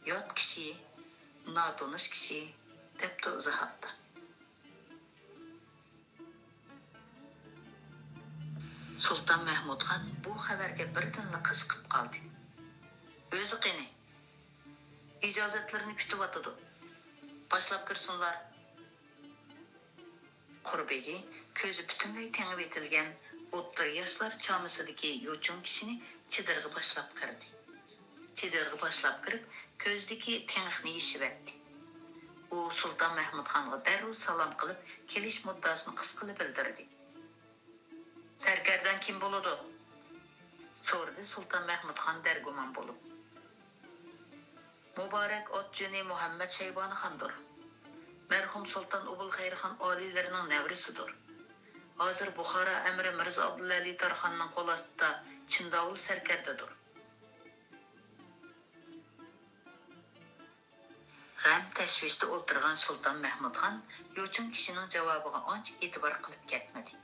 يات كىشى، ناتونۇش كىشى، دەپتۇ ئىزاھاتتا. سۇلتان مەھمۇدخان بۇ خەۋەرگە بىردىنلا قىزىقىپ قالدى. ئۆزى قېنى؟ ئىجازەتلىرىنى كۈتۈۋاتىدۇ. باشلاپ كىرسۇنلار. قۇر بېگى كۆزى پۈتۈنلەي تېڭىۋېتىلگەن ئوتتۇرا ياشلار چامىسىدىكى يوچۇن كىشىنى چېدىرغا باشلاپ كىردى. چېدىرغا باشلاپ كىرىپ، كۆزىدىكى تېڭىقنى يېشىۋەتتى. ئۇ سۇلتان مەھمۇدخانغا دەررۇ سالام قىلىپ، كېلىش مۇددىسىنى قىسقىلا بىلدۈردى. سەركەردەڭ كىم بولىدۇ؟ سورىدى سۇلتان مەھمۇدخان دەرگۇمان بولۇپ. مۇبارەك ئات جېنى مۇھەممەد شەيبانىخاندۇر. مەرھۇم سۇلتان ئوبۇلخەيرخان ئالىيلىرىنىڭ نەۋرىسىدۇر. ھازىر بۇخارا ئەمىرى مىرزا ئابدۇلئەلى تارخاننىڭ قول ئاستىدا چىنداۋۇل سەركەردىدۇر. غەم-تەشۋىشتە ئولتۇرغان سۇلتان مەھمۇدخان يوچۇن كىشىنىڭ جاۋابىغا ئانچە ئېتىبار قىلىپ كەتمىدى.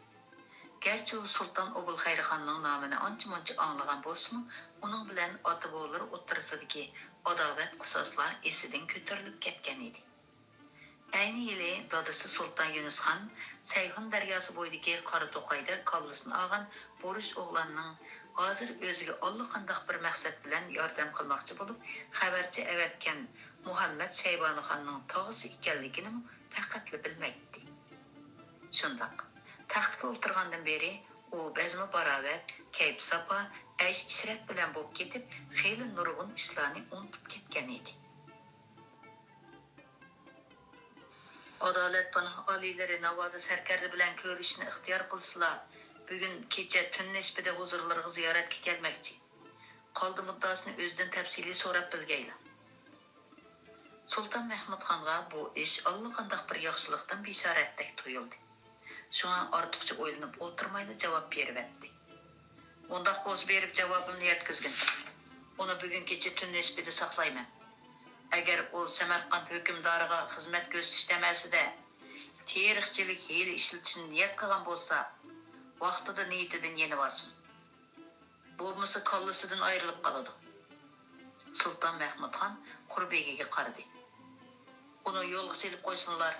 گەرچە ئۇ سۇلتان ئوبۇلخەيرخاننىڭ نامىنى ئانچە-مۇنچە ئاڭلىغان بولسىمۇ، ئۇنىڭ بىلەن ئاتا-بوۋىلىرى ئوتتۇرىسىدىكى ئاداۋەت-قىساسلار ئېسىدىن كۆتۈرۈلۈپ كەتكەن ئىدى. ئەينى يىلى دادىسى سۇلتان يۇنۇسخان سەيھۇن دەرياسى بويىدىكى قارا توقايدا كاللىسىنى ئالغان بورۇش ئوغلاننىڭ ھازىر ئۆزىگە ئاللىقانداق بىر مەقسەت بىلەن ياردەم قىلماقچى بولۇپ خەۋەرچى ئەۋەتكەن مۇھەممەد شەيبانىخاننىڭ تاغىسى ئىكەنلىكىنىمۇ پەقەتلا بىلمەيتتى. شۇنداق، تەختكە ئولتۇرغاندىن بېرى ئۇ بەزمە باراۋەت، كەيپ-ساپا، ئەيش-ئىشرەت بىلەن بولۇپ كېتىپ، خېلى نۇرغۇن ئىشلارنى ئۇنتۇپ كەتكەن ئىدى. ئادالەت پاناھ ئالىيلىرى ناۋادا سەركەردە بىلەن كۆرۈشۈشنى ئىختىيار قىلسىلا، بۈگۈن كېچە تۈن نىسپىدە ھۇزۇرلىرىغا زىيارەتكە كەلمەكچى. قالدى مۇددىسىنى ئۆزىدىن تەپسىلىي سوراپ بىلگەيلا. سۇلتان مەھمۇدخانغا بۇ ئىش ئاللىقانداق بىر ياخشىلىقتىن بېشارەتتەك تۇيۇلدى. شۇڭا ئارتۇقچە ئويلىنىپ ئولتۇرمايلا جاۋاب بېرىۋەتتى. ئۇنداق بولسا بېرىپ جاۋابىمنى يەتكۈزگىن. ئۇنى بۈگۈن كېچە تۈن نىسپىدە ساقلايمەن. ئەگەر ئۇ سەمەرقەنت ھۆكۈمدارىغا خىزمەت كۆرسىتىش تەمەسىدە تېرىقچىلىك ھىيلە ئىشلىتىشنى نىيەت قىلغان بولسا، ۋاقتىدا نىيىتىدىن يېنىۋالسۇن. بولمىسا كاللىسىدىن ئايرىلىپ قالىدۇ. سۇلتان مەھمۇدخان قۇر بېگىگە قارىدى. ئۇنى يولغا سېلىپ قويسۇنلار.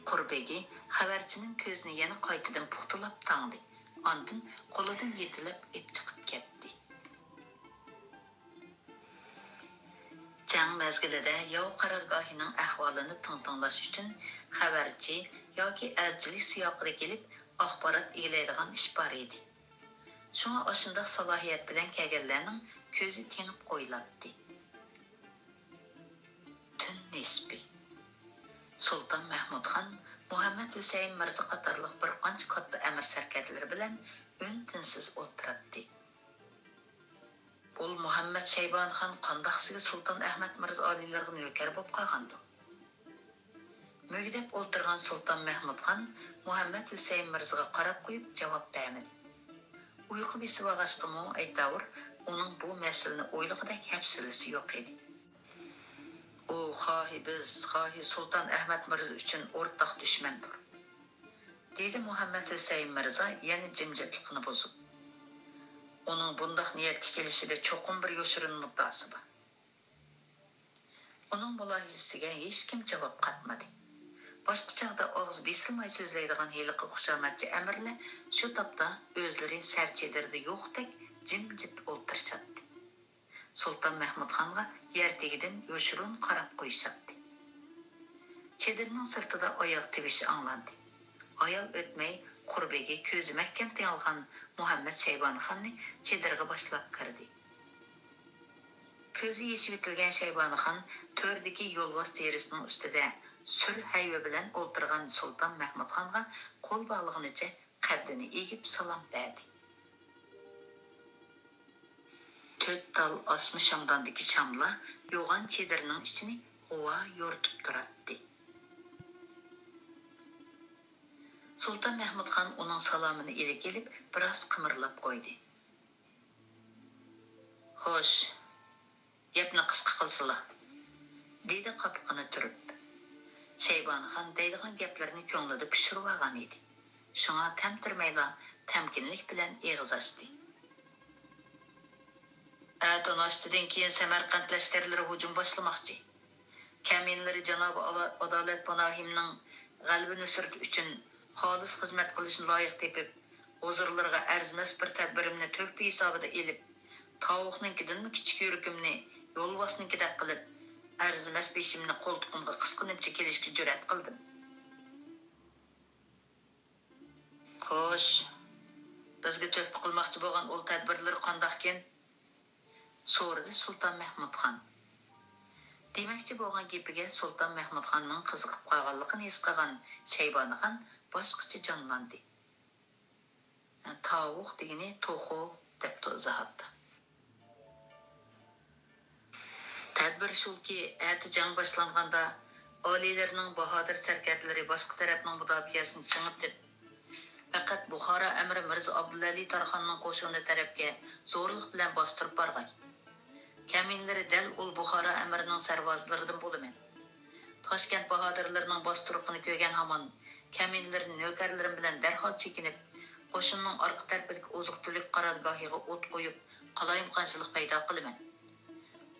قۇر بېگى خەۋەرچىنىڭ كۆزىنى يەنە قايتىدىن پۇختىلاپ تاڭدى. ئاندىن قولىدىن يېتىلەپ ئېلىپ چىقىپ كەتتى. جەڭ مەزگىلىدە ياۋ قارارگاھىنىڭ ئەھۋالىنى تىڭتىڭلاش ئۈچۈن خەۋەرچى ياكى ئەلچىلىك سىياقىدا كېلىپ ئاخبارات ئىگىلەيدىغان ئىش بار ئىدى. شۇڭا ئاشۇنداق سالاھىيەت بىلەن كەلگەنلەرنىڭ كۆزى تېڭىپ قويۇلاتتى. تۈن نىسپى. سۇلتان مەھمۇدخان، مۇھەممەد ھۈسەيىن مىرزا قاتارلىق بىر قانچە كاتتا ئەمىر سەركەردىلىرى بىلەن ئۈن-تىنسىز ئولتۇراتتى. ئۇل مۇھەممەد شەيبانىخان قانداقسىگە سۇلتان ئەھمەد مىرزا ئالىيلىرىغا نۆكەر بولۇپ قالغاندۇ؟ مۈگدەپ ئولتۇرغان سۇلتان مەھمۇدخان مۇھەممەد ھۈسەيىن مىرزىغا قاراپ قويۇپ جاۋاب بەرمىدى. ئۇيقۇ بېسىۋالغاچقىمۇ ئەيتاۋۇر، ئۇنىڭ بۇ مەسىلىنى ئويلىغۇدەك ھەپسىلىسى يوق ئىدى. ئۇ خاھى بىز، خاھى سۇلتان ئەھمەد مىرزا ئۈچۈن ئورتاق دۈشمەندۇر. دېدى مۇھەممەد ھۈسەيىن مىرزا يەنە جىمجىتلىقنى بۇزۇپ. ئۇنىڭ بۇنداق نىيەتكە كېلىشىدە چوقۇم بىر يوشۇرۇن مۇددىئاسى بار. ئۇنىڭ مۇلاھىزىسىگە ھېچكىم جاۋاب قاتمىدى. باشقا چاغدا ئاغزى بېسىلماي سۆزلەيدىغان ھېلىقى خۇشامەتچى ئەمىرلەر شۇ تاپتا ئۆزلىرى سەر چېدىرىدا يوقتەك جىمجىت ئولتۇرۇشاتتى. سۇلتان مەھمۇدخانغا يەر تېگىدىن يوشۇرۇن قاراپ قويۇشاتتى. چېدىرنىڭ سىرتىدا ئاياغ تىۋىشى ئاڭلاندى. ھايال ئۆتمەي، قۇر بېگى كۆزى مەھكەم تېڭىلغان مۇھەممەد شەيبانىخاننى چېدىرغا باشلاپ كىردى. كۆزى يېشىۋېتىلگەن شەيبانىخان تۆردىكى يولۋاس تېرىسىنىڭ ئۈستىدە سۈر ھەيۋە بىلەن ئولتۇرغان سۇلتان مەھمۇدخانغا قول باغلىغىنىچە قەددىنى ئېگىپ سالام بەردى. تۆت تال ئاسما شامداندىكى شاملار يوغان چېدىرنىڭ ئىچىنى غۇۋا يورۇتۇپ تۇراتتى. سۇلتان مەھمۇدخان ئۇنىڭ سالامىنى ئىلىك ئېلىپ، بىراز قىمىرلاپ قويدى. خوش، گەپنى قىسقا قىلسىلا، دېدى قاپىقىنى تۈرۈپ. شەيبانىخان دەيدىغان گەپلىرىنى كۆڭلىدە پىشۇرۇۋالغان ئىدى. شۇڭا تەمتىرىمەيلا، تەمكىنلىك بىلەن ئېغىز ئاچتى. ئەتە ناشتىدىن كېيىن سەمەرقەنت لەشكەرلىرى ھۇجۇم باشلىماقچى. كەمىنىلىرى جانابى ئالا-، ئادالەت پاناھىمنىڭ غەلىبە نۇسرىتى ئۈچۈن خالىس خىزمەت قىلىشىنى لايىق تېپىپ، ھۇزۇرلىرىغا ئەرزىمەس بىر تەدبىرىمنى تۆھپە ھېسابىدا ئېلىپ، تاۋۇقنىڭكىدىنمۇ كىچىك يۈرىكىمنى يولۋاسنىڭكىدەك قىلىپ، ئەرزىمەس بېشىمنى قولتۇقۇمغا قىسقىنىمچە كېلىشكە جۈرئەت قىلدىم. خوش، بىزگە تۆھپە قىلماقچى بولغان ئۇل تەدبىرلىرى قانداقكىن؟ سورىدى سۇلتان مەھمۇدخان. دېمەكچى بولغان گېپىگە سۇلتان مەھمۇدخاننىڭ قىزىقىپ قالغانلىقىنى ھېس قىلغان شەيبانىخان باشقىچە جانلاندى. تاۋۇق دېگىنى توخۇ، دەپتۇ ئىزاھاتتا. تەدبىر شۇكى، ئەتە جەڭ باشلانغاندا، ئالىيلىرىنىڭ باھادىر سەركەردىلىرى باشقا تەرەپنىڭ مۇداپىئەسىنى چىڭىتىپ، پەقەت بۇخارا ئەمىرى مىرزا ئابدۇلئەلى تارخاننىڭ قوشۇنى تەرەپكە زورلۇق بىلەن باستۇرۇپ بارغاي. كەمىنىلىرى دەل ئۇل بۇخارا ئەمىرىنىڭ سەرۋازلىرىدىن بولىمەن. تاشكەنت باھادىرلىرىنىڭ باستۇرۇقىنى كۆرگەن ھامان، كەمىنىلىرىنى نۆكەرلىرىم بىلەن دەرھال چېكىنىپ، قوشۇننىڭ ئارقا تەرىپىدىكى ئوزۇق-تۈلۈك قارارگاھىغا ئوت قويۇپ، قالايمىقانچىلىق پەيدا قىلىمەن.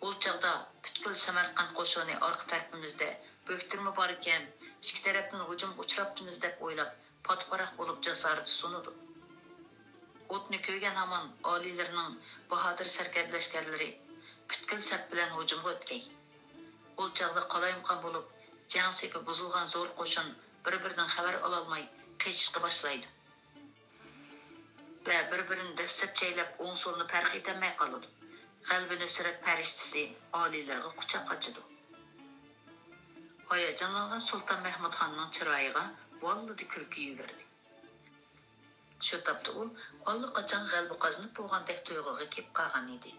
ئۇ چاغدا پۈتكۈل سەمەرقەنت قوشۇنى ئارقا تەرىپىمىزدە بۆكتۈرمە باركەن، ئىككى تەرەپتىن ھۇجۇمغا ئۇچراپتىمىز دەپ ئويلاپ، پاتىپاراق بولۇپ جاسارىتى سۇنىدۇ. ئوتنى كۆرگەن ھامان ئالىيلىرىنىڭ باھادىر سەركەردە لەشكەرلىرى پۈتكۈل سەپ بىلەن ھۇجۇمغا ئۆتكەي. ئۇ چاغدا قالايمىقان بولۇپ، جەڭ سېپى بۇزۇلغان زور قوشۇن بىر-بىرىدىن خەۋەر ئالالماي قېچىشقا باشلايدۇ. ۋە بىر-بىرىنى دەسسەپ چەيلەپ، ئوڭ-سولنى پەرق ئېتەلمەي قالىدۇ. غەلىبە نۇسرەت پەرىشتىسى ئالىيلىرىغا قۇچاق ئاچىدۇ. ھاياجانلانغان سۇلتان مەھمۇدخاننىڭ چىرايىغا ۋاللىدە كۈلكە يۈگۈردى. شۇ تاپتا ئۇ ئاللىقاچان غەلىبە قازىنىپ بولغاندەك تۇيغۇغا كېلىپ قالغان ئىدى.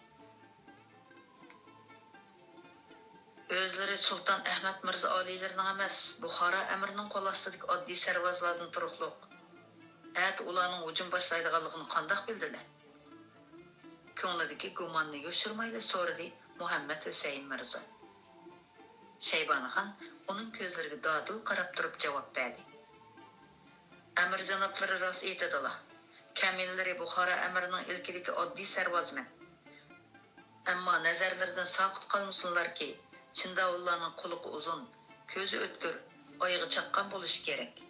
ئۆزلىرى سۇلتان ئەھمەد مىرزا ئالىيلىرىنىڭ ئەمەس، بۇخارا ئەمىرىنىڭ قول ئاستىدىكى ئاددىي سەرۋازلاردىن تۇرۇقلۇق. ئەتە ئۇلارنىڭ ھۇجۇم باشلايدىغانلىقىنى قانداق بىلدىلە؟ كۆڭلىدىكى گۇماننى يوشۇرمايلا سورىدى مۇھەممەد ھۈسەيىن مىرزا. شەيبانىخان ئۇنىڭ كۆزلىرىگە دادىل قاراپ تۇرۇپ جاۋاب بەردى. ئەمىر جانابلىرى راست ئېيتىدىلا. كەمىنىلىرى بۇخارا ئەمىرىنىڭ ئىلكىدىكى ئاددىي سەرۋازمەن. ئەمما نەزەرلىرىدىن ساقىت قالمىسۇنلاركى، چىنداۋۇللارنىڭ قۇلىقى ئۇزۇن، كۆزى ئۆتكۈر، ئايىغى چاققان بولۇشى كېرەك.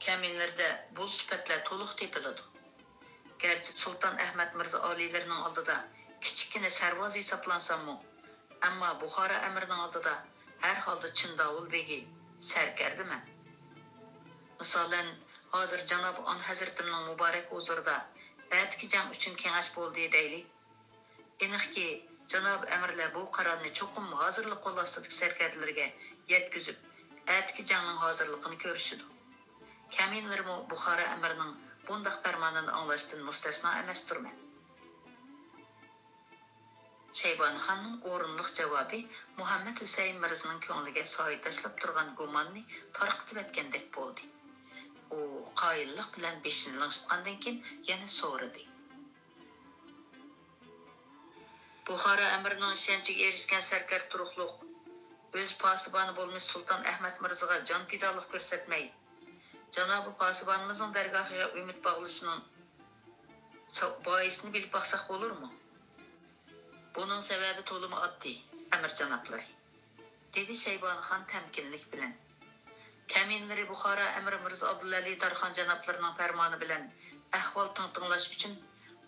كەمىنىلىرىدە بۇ سۈپەتلەر تولۇق تېپىلىدۇ. گەرچە سۇلتان ئەھمەد مىرزا ئالىيلىرىنىڭ ئالدىدا كىچىككىنە سەرۋاز ھېسابلانساممۇ، ئەمما بۇخارا ئەمىرىنىڭ ئالدىدا ھەر ھالدا چىنداۋۇل بېگى، سەركەردىمەن. مىسالەن، ھازىر جانابى ئان ھەزرىتىمنىڭ مۇبارەك ھۇزۇرىدا ئەتىكى جەڭ ئۈچۈن كېڭەش بولدى دەيلى. ئېنىقكى، جانابى ئەمىرلەر بۇ قارارنى چوقۇم ھازىرلا قول ئاستىدىكى سەركەردىلىرىگە يەتكۈزۈپ، ئەتىكى جەڭنىڭ ھازىرلىقىنى كۆرۈشىدۇ. كەمىنىلىرىمۇ بۇخارا ئەمىرىنىڭ بۇنداق پەرمانىنى ئاڭلاشتىن مۇستەسنا ئەمەستۇرمەن. شەيبانىخاننىڭ ئورۇنلۇق جاۋابى مۇھەممەد ھۈسەيىن مىرزىنىڭ كۆڭلىگە سايە تاشلاپ تۇرغان گۇماننى تارقىتىۋەتكەندەك بولدى. ئۇ قايىللىق بىلەن بېشىنى لىڭشىتقاندىن كېيىن يەنە سورىدى. بۇخارا ئەمىرىنىڭ ئىشەنچىگە ئېرىشكەن سەركەردە تۇرۇقلۇق، ئۆز پاسىبانى بولمىش سۇلتان ئەھمەد مىرزىغا جان پىدالىق كۆرسەتمەي، جانابى پاسىبانىمىزنىڭ دەرگاھىغا ئۈمىد باغلىشىنىڭ سا-، بايىسىنى بىلىپ باقساق بولۇرمۇ؟ بۇنىڭ سەۋەبى تولىمۇ ئاددىي، ئەمىر جانابلىرى. دېدى شەيبانىخان تەمكىنلىك بىلەن. كەمىنىلىرى بۇخارا ئەمىرى مىرزا ئابدۇلئەلى تارخان جانابلىرىنىڭ پەرمانى بىلەن ئەھۋال تىڭ تىڭلاش ئۈچۈن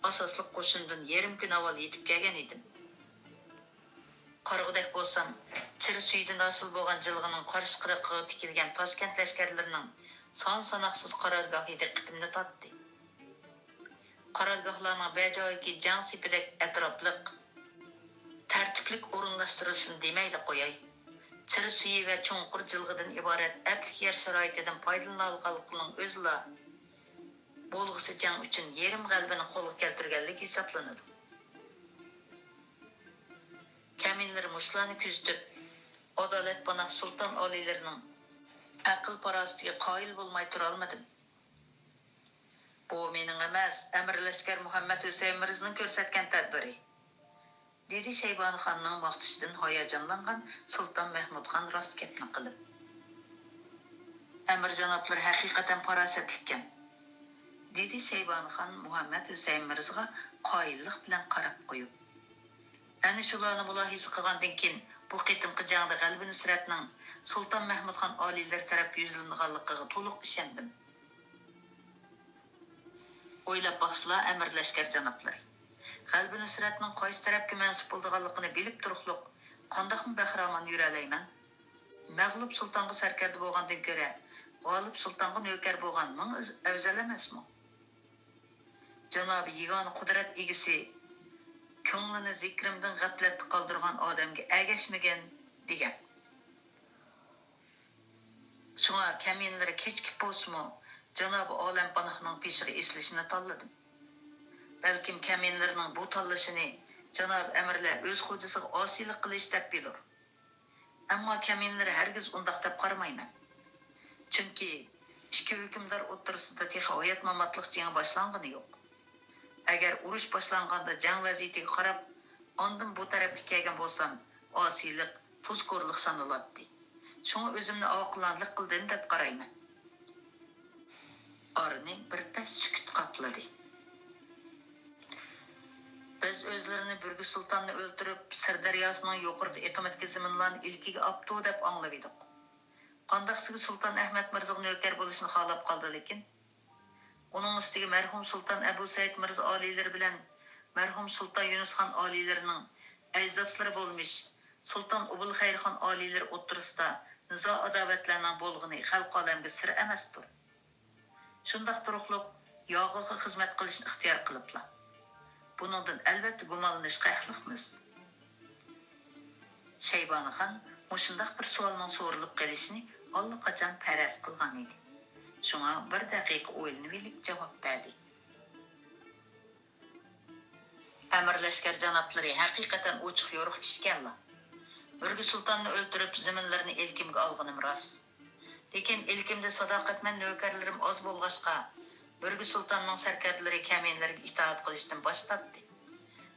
ئاساسلىق قوشۇندىن يېرىم كۈن ئاۋۋال يېتىپ كەلگەن ئىدىم. قارىغۇدەك بولسام، چىرە سۈيىدىن ھاسىل بولغان جىلغىنىڭ قارشى قىرغىقىغا تىكىلگەن تاشكەنت لەشكەرلىرىنىڭ سان ساناقسىز قارارگاھى دىققىتىمنى تارتتى. قارارگاھلارنىڭ بەجايىكى جەڭ سېپىدەك ئەتراپلىق، تەرتىپلىك ئورۇنلاشتۇرۇلۇشىنى دېمەيلا قوياي، چىر سۈيى ۋە چوڭقۇر جىلغىدىن ئىبارەت ئەپلىك يەر شارائىتىدىن پايدىلىنالىغانلىقىنىڭ ئۆزىلا بولغۇسى جەڭ ئۈچۈن يېرىم غەلىبىنى قولغا كەلتۈرگەنلىك ھېسابلىنىدۇ. كەمىنىلىرى مۇشۇلارنى كۆزىتىپ، ئادالەت پاناھ سۇلتان ئالىيلىرىنىڭ ئەقىل-پاراسىتىگە قايىل بولماي تۇرالمىدىم. بۇ مېنىڭ ئەمەس، ئەمىر لەشكەر مۇھەممەد ھۈسەيىن مىرزىنىڭ كۆرسەتكەن تەدبىرى، دېدى شەيبانى خاننىڭ ماختىشىدىن ھاياجانلانغان سۇلتان مەھمۇد خان راست گەپنى قىلىپ. ئەمىر جانابلىرى ھەقىقەتەن پاراسەتلىككەن، دېدى شەيبانى خان مۇھەممەد ھۈسەيىن مىرزىغا قايىللىق بىلەن قاراپ قويۇپ. ئەنە شۇلارنى مۇلاھىزە قىلغاندىن كېيىن، بۇ قېتىمقى جەڭدە غەلىبە نۇسرەتنىڭ سۇلتان مەھمۇد خان ئالىيلىرى تەرەپكە يۈزلىنىدىغانلىقىغا تولۇق ئىشەندىم. ئويلاپ باقسىلا، ئەمىر لەشكەر جانابلىرى، غەلىبە نۇسرەتنىڭ قايسى تەرەپكە مەنسۇپ بولىدىغانلىقىنى بىلىپ تۇرۇقلۇق، قانداقمۇ بەخىرامان يۈرەلەيمەن؟ مەغلۇپ سۇلتانغا سەركەردە بولغاندىن كۆرە، غالىب سۇلتانغا نۆكەر بولغان مىڭ ئەۋزەل ئەمەسمۇ؟ جانابى يېگانە قۇدرەت ئىگىسى، كۆڭلىنى زىكرىمدىن غەپلەتتە قالدۇرغان ئادەمگە ئەگەشمىگىن، دېگەن. شۇڭا كەمىنىلىرى كېچىكىپ بولسىمۇ، جانابى ئالەمپاناھنىڭ بېشىغا ئېسىلىشنى تاللىدىم. بەلكىم كەمىنىلىرىنىڭ بۇ تاللىشىنى جانابى ئەمىرلەر ئۆز خوجىسىغا ئاسىيلىق قىلىش دەپ بىلۇر. ئەمما كەمىنىلىرى ھەرگىز ئۇنداق دەپ قارىمايمەن. چۈنكى ئىككى ھۆكۈمدار ئوتتۇرىسىدا تېخى ھايات-ماماتلىق جېڭى باشلانغىنى يوق. ئەگەر ئۇرۇش باشلانغاندا جەڭ ۋەزىيىتىگە قاراپ، ئاندىن بۇ تەرەپكە كەلگەن بولسام، ئاسىيلىق، تۇزكورلۇق سانىلاتتى. شۇڭا ئۆزۈمنى ئاقىلانىلىك قىلدىم دەپ قارايمەن. ئارىنى بىر پەس سۈكۈت قاپلىدى. بىز ئۆزلىرىنى بۈرگۈ سۇلتاننى ئۆلتۈرۈپ، سىر دەرياسىنىڭ يۇقىرىقى ئېقىمىدىكى زېمىنلارنى ئىلكىگە ئاپتۇ دەپ ئاڭلىۋىدۇق. قانداقسىگە سۇلتان ئەھمەد مىرزىغا نۆكەر بولۇشنى خالاپ قالدى لېكىن. ئۇنىڭ ئۈستىگە مەرھۇم سۇلتان ئەبۇ سەئىد مىرزا ئالىيلىرى بىلەن مەرھۇم سۇلتان يۇنۇسخان ئالىيلىرىنىڭ ئەجدادلىرى بولمىش سۇلتان ئوبۇلخەيرخان ئالىيلىرى ئوتتۇرىسىدا نىزا-ئاداۋەتلەرنىڭ بولغىنى خەلقىئالەمگە سىر ئەمەستۇر. شۇنداق تۇرۇقلۇق ياغىغا خىزمەت قىلىشنى ئىختىيار قىلىپلا، بۇنىڭدىن ئەلۋەتتە گۇمانلىنىشقا ھەقلىقمىز. شەيبانىخان مۇشۇنداق بىر سوئالنىڭ سورىلىپ قېلىشىنى ئاللىقاچان پەرەز قىلغان ئىدى. شۇڭا بىر دەقىقە ئويلىنىۋېلىپ جاۋاب بەردى. ئەمىر لەشكەر جانابلىرى ھەقىقەتەن ئوچۇق-يورۇق كىشىكەنلا. بۈرگۈ سۇلتاننى ئۆلتۈرۈپ، زېمىنلىرىنى ئىلكىمگە ئالغىنىم راست. لېكىن ئىلكىمدە ساداقەتمەن نۆكەرلىرىم ئاز بولغاچقا، بۈرگۈ سۇلتاننىڭ سەركەردىلىرى كەمىنىلەرگە ئىتائەت قىلىشتىن باش تارتتى.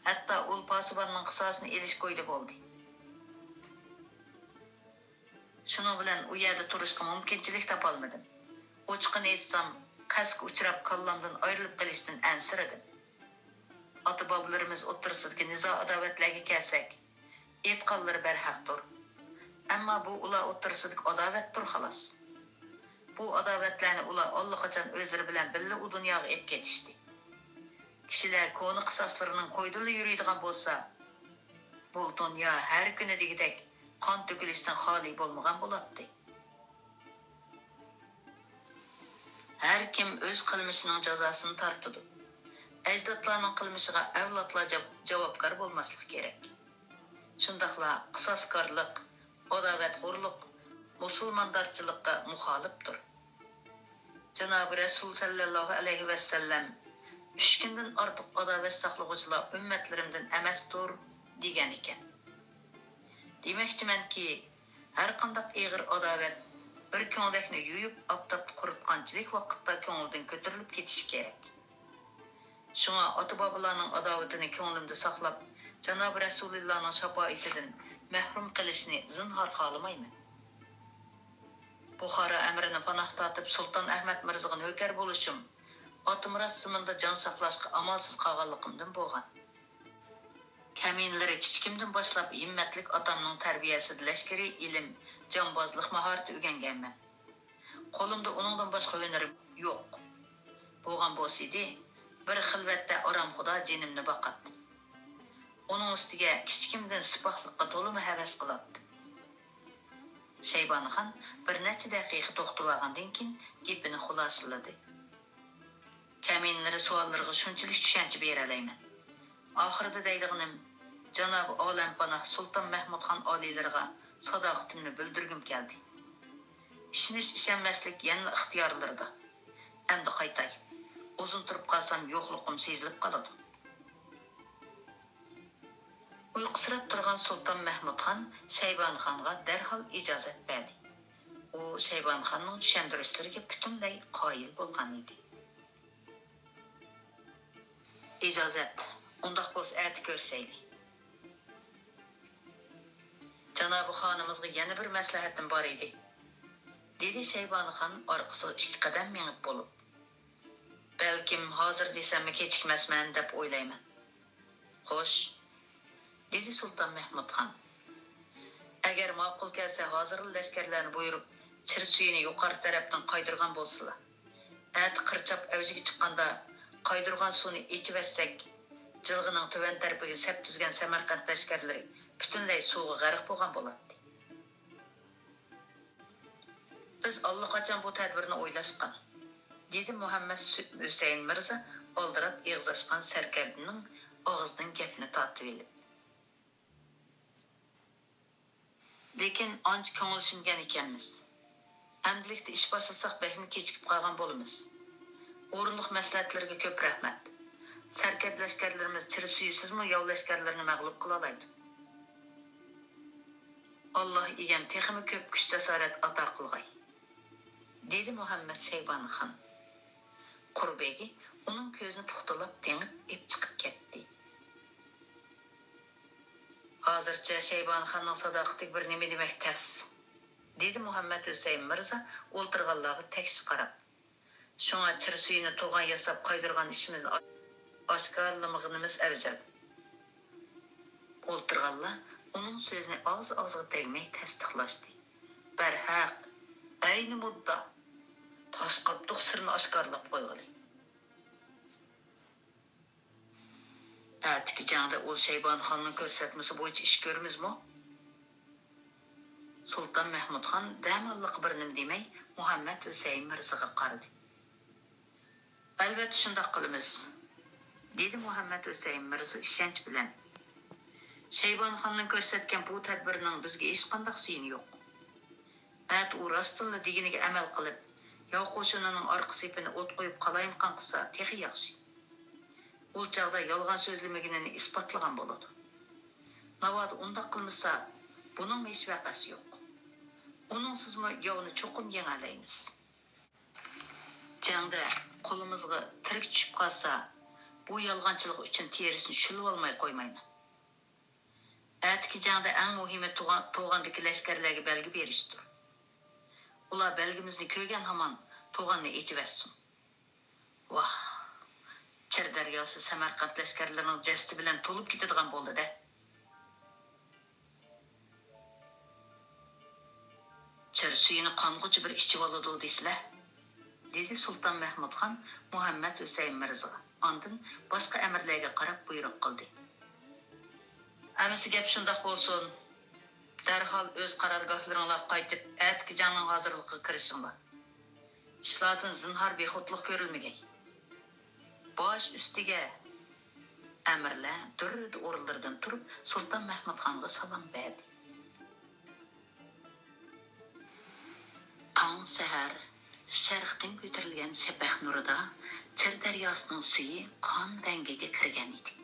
ھەتتا ئۇل پاسىباننىڭ قىساسىنى ئېلىش كويىدا بولدى. شۇنىڭ بىلەن ئۇ يەردە تۇرۇشقا مۇمكىنچىلىك تاپالمىدىم. ئوچۇقىنى ئېيتسام، قەستكە ئۇچراپ، كاللامدىن ئايرىلىپ قېلىشتىن ئەنسىرىدىم. ئاتا-بابىلىرىمىز ئوتتۇرىسىدىكى نىزا-ئاداۋەتلەرگە كەلسەك، ئېيتقانلىرى بەرھەقتۇر. ئەمما بۇ ئۇلار ئوتتۇرىسىدىكى ئاداۋەتتۇر، خالاس. بۇ ئاداۋەتلەرنى ئۇلار ئاللىقاچان ئۆزلىرى بىلەن بىللە ئۇ دۇنياغا ئېلىپ كېتىشتى. كىشىلەر كونا قىساسلىرىنىڭ كويىدىلا يۈرىدىغان بولسا، بۇ دۇنيا ھەر كۈنى دېگۈدەك قان تۆكۈلۈشتىن خالىي بولمىغان بولاتتى. ھەر كىم ئۆز قىلمىشىنىڭ جازاسىنى تارتىدۇ. ئەجدادلارنىڭ قىلمىشىغا ئەۋلادلار جاپ-، جاۋابكار بولماسلىقى كېرەك. شۇنداقلا قىساسكارلىق، ئاداۋەتخورلۇق مۇسۇلماندارچىلىققا مۇخالىپتۇر. جانابى رەسۇل سەللەللاھۇ ئەلەيھى ۋەسەللەم، «ئۈچ كۈندىن ئارتۇق ئاداۋەت ساقلىغۇچىلار ئۈممەتلىرىمدىن ئەمەستۇر» دېگەنىكەن. دېمەكچىمەنكى، ھەرقانداق ئېغىر ئاداۋەت بىر كۆڭدەكنى يۇيۇپ، ئاپتاپتا قۇرۇتقانچىلىك ۋاقىتتا كۆڭۈلدىن كۆتۈرۈلۈپ كېتىشى كېرەك. شۇڭا ئاتا-بابىلارنىڭ ئاداۋىتىنى كۆڭلۈمدە ساقلاپ، جانابى رەسۇلىللانىڭ شاپائىتىدىن مەھرۇم قېلىشنى زىنھار خالىمايمەن. بۇخارا ئەمرىنى پاناھ تارتىپ، سۇلتان ئەھمەد مىرزىغا نۆكەر بولۇشۇم ئاتىمىراس زېمىندا جان ساقلاشقا ئامالسىز قالغانلىقىمدىن بولغان. كەمىنىلىرى كىچىكىمدىن باشلاپ ھىممەتلىك ئاتامنىڭ تەربىيەسىدە لەشكىرىي ئىلىم، جامبازلىق ماھارىتى ئۆگەنگەنمەن. قولۇمدا ئۇنىڭدىن باشقا ھۈنىرىم يوق. بولغان بولسىدى، بىر خىلۋەتتە ئارامخۇدا جېنىمنى باقاتتىم. ئۇنىڭ ئۈستىگە كىچىكىمدىن سىپاھلىققا تولىمۇ ھەۋەس قىلاتتىم. شەيبانىخان بىر نەچچە دەقىقە توختىۋالغاندىن كېيىن گېپىنى خۇلاسىلىدى. كەمىنىلىرى سوئاللىرىغا شۇنچىلىك چۈشەنچە بېرەلەيمەن. ئاخىرىدا دەيدىغىنىم، جانابى ئالەمپاناھ سۇلتان مەھمۇد خان ئالىيلىرىغا ساداقىتىمنى بىلدۈرگۈم كەلدى. ئىشىنىش-ئىشەنمەسلىك يەنىلا ئىختىيارلىرىدا. ئەمدى قايتاي. ئۇزۇن تۇرۇپ قالسام يوقلۇقۇم سېزىلىپ قالىدۇ. ئۇيقۇسىراپ تۇرغان سۇلتان مەھمۇد خان شەيبانى خانغا دەرھال ئىجازەت بەردى. ئۇ شەيبانى خاننىڭ چۈشەندۈرۈشلىرىگە پۈتۈنلەي قايىل بولغان ئىدى. ئىجازەت، ئۇنداق بولسا ئەتە كۆرۈشەيلى. جانابى خانىمىزغا يەنە بىر مەسلىھەتىم بار ئىدى، دېدى شەيبانى خان ئارقىسىغا ئىككى قەدەم مېڭىپ بولۇپ. بەلكىم ھازىر دېسەممۇ كېچىكمەسمەن دەپ ئويلايمەن. خوش، دېدى سۇلتان مەھمۇد خان. ئەگەر ماقۇل كەلسە، ھازىرلا لەشكەرلەرنى بۇيرۇپ، چىر سۈيىنى يۇقىرى تەرەپتىن قايدۇرغان بولسىلا. ئەتە قىرچاپ ئەۋجىگە چىققاندا، قايدۇرغان سۇنى ئېچىۋەتسەك، جىلغىنىڭ تۆۋەن تەرىپىگە سەپ تۈزگەن سەمەرقەنت لەشكەرلىرى پۈتۈنلەي سۇغا غەرق بولغان بولاتتى. بىز ئاللىقاچان بۇ تەدبىرنى ئويلاشقان، دېدى مۇھەممەد سۈ-، ھۈسەيىن مىرزا ئالدىراپ ئېغىز ئاچقان سەركەردىنىڭ ئاغزىدىن گەپنى تارتىۋېلىپ. لېكىن ئانچە كۆڭۈل ئىشىنگەن ئىكەنمىز. ئەمدىلىكتە ئىش باشلىساق بەكمۇ كېچىكىپ قالغان بولىمىز. ئورۇنلۇق مەسلىھەتلىرىگە كۆپ رەھمەت. سەركەردە لەشكەرلىرىمىز چىر سۈيىسىزمۇ ياۋ لەشكەرلىرىنى مەغلۇپ قىلالايدۇ. ئاللاھ ئىگەم تېخىمۇ كۆپ كۈچ-جاسارەت ئاتا قىلغاي، دېدى مۇھەممەد شەيبانى خان. قۇر بېگى ئۇنىڭ كۆزىنى پۇختىلاپ تېڭىپ ئېپ چىقىپ كەتتى. ھازىرچە شەيبانى خاننىڭ ساداقىتىگە بىر نېمە دېمەك تەس، دېدى مۇھەممەد ھۈسەيىن مىرزا ئولتۇرغانلارغا تەكشى قاراپ. شۇڭا چىر سۈيىنى توغان ياساپ قايدۇرغان ئىشىمىزنى ئاشكارىلىمىغىنىمىز ئەۋزەل. ئولتۇرغانلار ئۇنىڭ سۆزىنى ئاغزى ئاغزىغا تەگمەي تەستىقلاشتى. بەرھەق، ئەينى مۇددا. تاش قاپتۇق سىرىنى ئاشكارىلاپ قويغىلى. ئەتىكى جەڭدە ئۇ شەيبانى خاننىڭ كۆرسەتمىسى بويىچە ئىش كۆرىمىزمۇ؟ سۇلتان مەھمۇد خان دەماللىق بىر نېمە دېمەي، مۇھەممەد ھۈسەيىن مىرزىغا قارىدى. ئەلۋەتتە شۇنداق قىلىمىز، دېدى مۇھەممەد ھۈسەيىن مىرزا ئىشەنچ بىلەن. شەيبانى خاننىڭ كۆرسەتكەن بۇ تەدبىرنىڭ بىزگە ھېچقانداق زىيىنى يوق. ئەتە ئۇ راستتىنلا دېگىنىگە ئەمەل قىلىپ، ياۋ قوشۇنىنىڭ ئارقا سېپىنى ئوت قويۇپ قالايمىقان قىلسا تېخى ياخشى. ئۇ چاغدا يالغان سۆزلىمىگىنىنى ئىسپاتلىغان بولىدۇ. ناۋادا ئۇنداق قىلمىسا، بۇنىڭمۇ ھېچ ۋەقەسى يوق. ئۇنىڭسىزمۇ ياۋنى چوقۇم يېڭەلەيمىز. جەڭدە قولىمىزغا تىرىك چۈشۈپ قالسا، بۇ يالغانچىلىقى ئۈچۈن تېرىسىنى شۈلۈۋالماي قويمايمەن. ئەتىكى جەڭدە ئەڭ مۇھىمى توغان-، توغاندىكى لەشكەرلەرگە بەلگە بېرىشتۇر. ئۇلار بەلگىمىزنى كۆرگەن ھامان توغاننى ئېچىۋەتسۇن. ۋاھ، چىر دەرياسى سەمەرقەنت لەشكەرلىرىنىڭ جەسىتى بىلەن تولۇپ كېتىدىغان بولدى-دە. چىر سۈيىنى قانغۇچە بىر ئىچىۋالىدۇ دېسىلە، دېدى سۇلتان مەھمۇد خان مۇھەممەد ھۈسەيىن مىرزىغا. ئاندىن باشقا ئەمىرلەرگە قاراپ بۇيرۇق قىلدى. ئەمىسە گەپ شۇنداق بولسۇن. دەرھال ئۆز قارارگاھلىرىڭلارغا قايتىپ، ئەتىكى جەڭنىڭ ھازىرلىقىغا كىرىشىڭلار. ئىشلاردىن زىنھار بىخۇدلۇق كۆرۈلمىگەي. باش ئۈستىگە! ئەمىرلەر دۈررىدە ئورۇنلىرىدىن تۇرۇپ، سۇلتان مەھمۇد خانغا سالام بەردى. تاڭ سەھەر شەرقتىن كۆتۈرۈلگەن شەپەق نۇرىدا چىر دەرياسىنىڭ سۈيى قان رەڭگىگە كىرگەن ئىدى.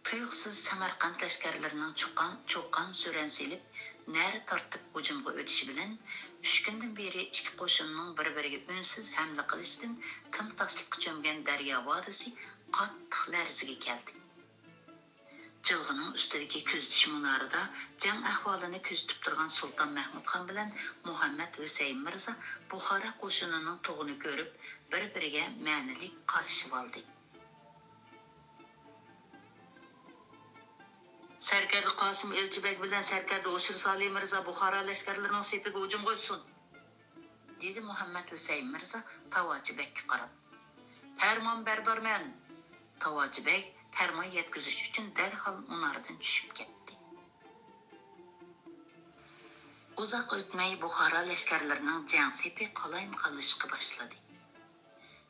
تۇيۇقسىز سەمەرقەنت لەشكەرلىرىنىڭ چۇقان-، چۇقان-سۈرەن سېلىپ، نەرە تارتىپ ھۇجۇمغا ئۆتۈشى بىلەن، ئۈچ كۈندىن بېرى ئىككى قوشۇننىڭ بىر-بىرىگە ئۈنسىز ھەملە قىلىشىدىن تىمتاسلىققا چۆمگەن دەريا ۋادىسى قاتتىق لەرزىگە كەلدى. جىلغىنىڭ ئۈستىدىكى كۆزىتىش مۇنارىدا جەڭ ئەھۋالىنى كۆزىتىپ تۇرغان سۇلتان مەھمۇد خان بىلەن مۇھەممەد ھۈسەيىن مىرزا بۇخارا قوشۇنىنىڭ تۇغىنى كۆرۈپ، بىر-بىرىگە مەنىلىك قارىشىۋالدى. سەركەردە قاسىم ئىلچى بەگ بىلەن سەركەردە ھوشۇر سالىھ مىرزا بۇخارا لەشكەرلىرىنىڭ سېپىگە ھۇجۇمغا ئۆتسۇن! دېدى مۇھەممەد ھۈسەيىن مىرزا تاۋاچى بەگكە قاراپ. پەرمان بەردارمەن! تاۋاچى بەگ پەرمان يەتكۈزۈش ئۈچۈن دەرھال مۇنارىدىن چۈشۈپ كەتتى. ئۇزاق ئۆتمەي بۇخارا لەشكەرلىرىنىڭ جەڭ سېپى قالايمىقانلىشىشقا باشلىدى.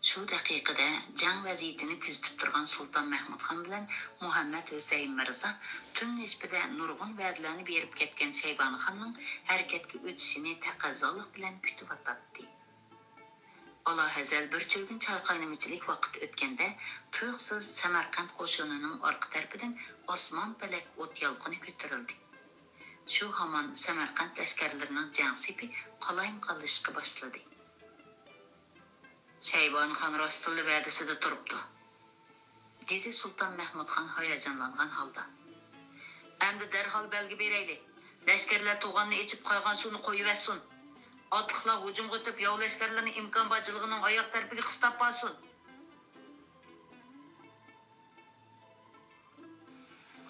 شۇ دەقىقىدە جەڭ ۋەزىيىتىنى كۆزىتىپ تۇرغان سۇلتان مەھمۇد خان بىلەن مۇھەممەد ھۈسەيىن مىرزا تۈن نىسپىدە نۇرغۇن ۋەدىلەرنى بېرىپ كەتكەن شەيبانى خاننىڭ ھەرىكەتكە ئۆتۈشىنى تەقەززالىق بىلەن كۈتۈۋاتاتتى. ئالاھەزەل بىر چۆگۈن چايقاينىمىچىلىك ۋاقىت ئۆتكەندە، تۇيۇقسىز سەمەرقەنت قوشۇنىنىڭ ئارقا تەرىپىدىن ئاسمان پەلەك ئوت يالقۇنى كۆتۈرۈلدى. شۇ ھامان سەمەرقەنت لەشكەرلىرىنىڭ جەڭ سېپى قالايمىقانلىشىشقا باشلىدى. «شەيبانى خان راستتىنلا ۋەدىسىدە تۇرۇپتۇ»، دېدى سۇلتان مەھمۇد خان ھاياجانلانغان ھالدا. «ئەمدى دەرھال بەلگە بېرەيلى. لەشكەرلەر توغاننى ئېچىپ، قالغان سۇنى قويۇۋەتسۇن. ئاتلىقلار ھۇجۇمغا ئۆتۈپ، ياۋ لەشكەرلىرىنى ئىمكان بار جىلغىنىڭ ئاياغ تەرىپىگە قىستاپ بارسۇن.»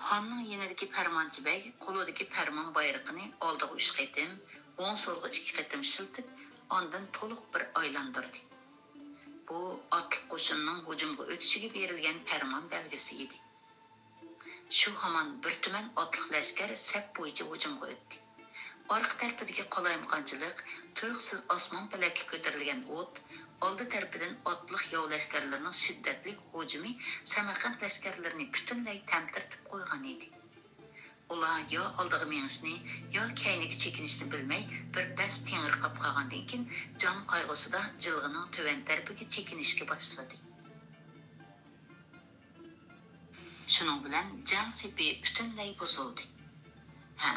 خاننىڭ يېنىدىكى پەرمانچى بەگ قولىدىكى پەرمان بايرىقىنى ئالدىغا ئۈچ قېتىم، ئوڭ-سولغا ئىككى قېتىم شىلتىپ، ئاندىن تولۇق بىر ئايلاندۇردى. بۇ ئاتلىق قوشۇننىڭ ھۇجۇمغا ئۆتۈشىگە بېرىلگەن پەرمان بەلگىسى ئىدى. شۇ ھامان بىر تۈمەن ئاتلىق لەشكەر سەپ بويىچە ھۇجۇمغا ئۆتتى. ئارقا تەرىپىدىكى قالايمىقانچىلىق، تۇيۇقسىز ئاسمان پەلەككە كۆتۈرۈلگەن ئوت، ئالدى تەرىپىدىن ئاتلىق ياۋ لەشكەرلىرىنىڭ شىددەتلىك ھۇجۇمى سەمەرقەنت لەشكەرلىرىنى پۈتۈنلەي تەمتىرىتىپ قويغانىدى. ئۇلار يا ئالدىغا مېڭىشنى، يا كەينىگە چېكىنىشنى بىلمەي، بىر پەس تېڭىرقاپ قالغاندىن كېيىن، جان قايغۇسىدا جىلغىنىڭ تۆۋەن تەرىپىگە چېكىنىشكە باشلىدى. شۇنىڭ بىلەن جەڭ سېپى پۈتۈنلەي بۇزۇلدى. ھە،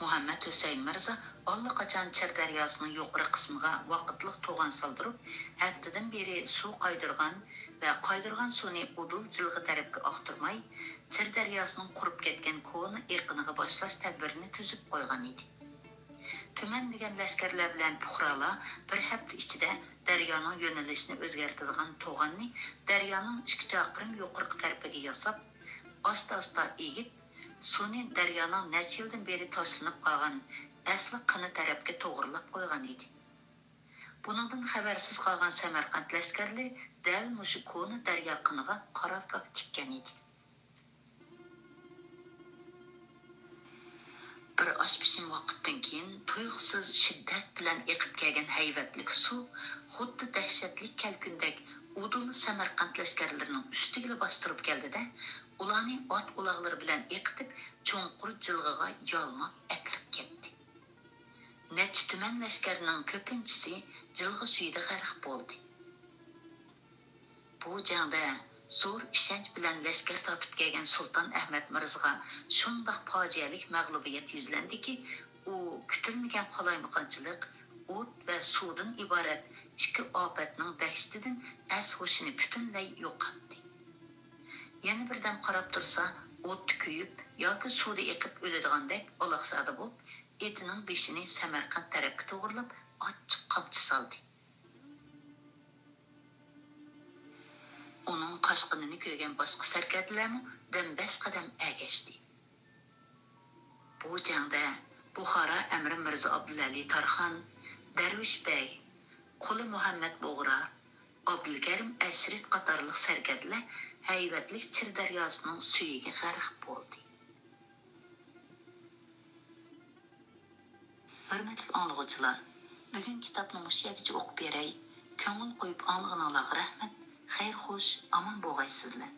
مۇھەممەد ھۈسەيىن مىرزا ئاللىقاچان چىر دەرياسىنىڭ يۇقىرى قىسمىغا ۋاقىتلىق توغان سالدۇرۇپ، ھەپتىدىن بېرى سۇ قايدۇرغان ۋە قايدۇرغان سۇنى ئۇدۇل جىلغا تەرەپكە ئاقتۇرماي، چىر دەرياسىنىڭ قۇرۇپ كەتكەن كونا ئېقىنىغا باشلاش تەدبىرىنى تۈزۈپ قويغان ئىدى. تۈمەن دېگەن لەشكەرلەر بىلەن پۇقرالار بىر ھەپتە ئىچىدە دەريانىڭ يۆنىلىشىنى ئۆزگەرتىدىغان توغاننى دەريانىڭ ئىككى چاقىرىم يۇقىرىقى تەرىپىگە ياساپ، ئاستا-ئاستا ئېگىپ، سۇنى دەريانىڭ نەچچە يىلدىن بېرى تاشلىنىپ قالغان ئەسلى قىنى تەرەپكە توغرىلاپ قويغان ئىدى. بۇنىڭدىن خەۋەرسىز قالغان سەمەرقەنت لەشكەرلىرى دەل مۇشۇ كونا دەريا قىنىغا قارارگاھ تىككەن ئىدى. بىر ئاش پىشىم ۋاقىتتىن كېيىن، تۇيۇقسىز شىددەت بىلەن ئېقىپ كەلگەن ھەيۋەتلىك سۇ خۇددى دەھشەتلىك كەلكۈندەك ئۇدۇل سەمەرقەنت لەشكەرلىرىنىڭ ئۈستىگىلا باستۇرۇپ كەلدى-دە، ئۇلارنى ئات-ئۇلاغلىرى بىلەن ئېقىتىپ، چوڭقۇر جىلغىغا يالماپ ئەكىرىپ كەتتى. نەچچە تۈمەن لەشكەرنىڭ كۆپىنچىسى جىلغا سۈيىدە غەرق بولدى. بۇ جەڭدە زور ئىشەنچ بىلەن لەشكەر تارتىپ كەلگەن سۇلتان ئەھمەد مىرزىغا شۇنداق پاجىئەلىك مەغلۇبىيەت يۈزلەندىكى، ئۇ كۈتۈلمىگەن قالايمىقانچىلىق، ئوت ۋە سۇدىن ئىبارەت ئىككى ئاپەتنىڭ دەھشىتىدىن ئەس-ھوشىنى پۈتۈنلەي يوقاتتى. يەنە بىردەم قاراپ تۇرسا، ئوتتا كۆيۈپ ياكى سۇدا ئېقىپ ئۆلىدىغاندەك ئالاقزادە بولۇپ، ئېتىنىڭ بېشىنى سەمەرقەنت تەرەپكە توغرىلاپ ئاچچىق قامچا سالدى. ئۇنىڭ قاچقىنىنى كۆرگەن باشقا سەركەردىلەرمۇ دەم بەس قەدەم ئەگەشتى. بۇ جەڭدە بۇخارا ئەمىرى مىرزا ئابدۇلئەلى تارخان، دەرۋىش بەگ، قۇلى مۇھەممەد بۇغرا، ئابدۇلكەرىم ئەشرىت قاتارلىق سەركەردىلەر ھەيۋەتلىك چىر دەرياسىنىڭ سۈيىگە غەرق بولدى. ھۆرمەتلىك ئاڭلىغۇچىلار، بۈگۈن كىتابنى مۇشۇ يەرگىچە ئوقۇپ بېرەي. كۆڭۈل قويۇپ ئاڭلىغىنىڭلارغا رەھمەت. خەير خوش، ئامان بولغايسىزلەر.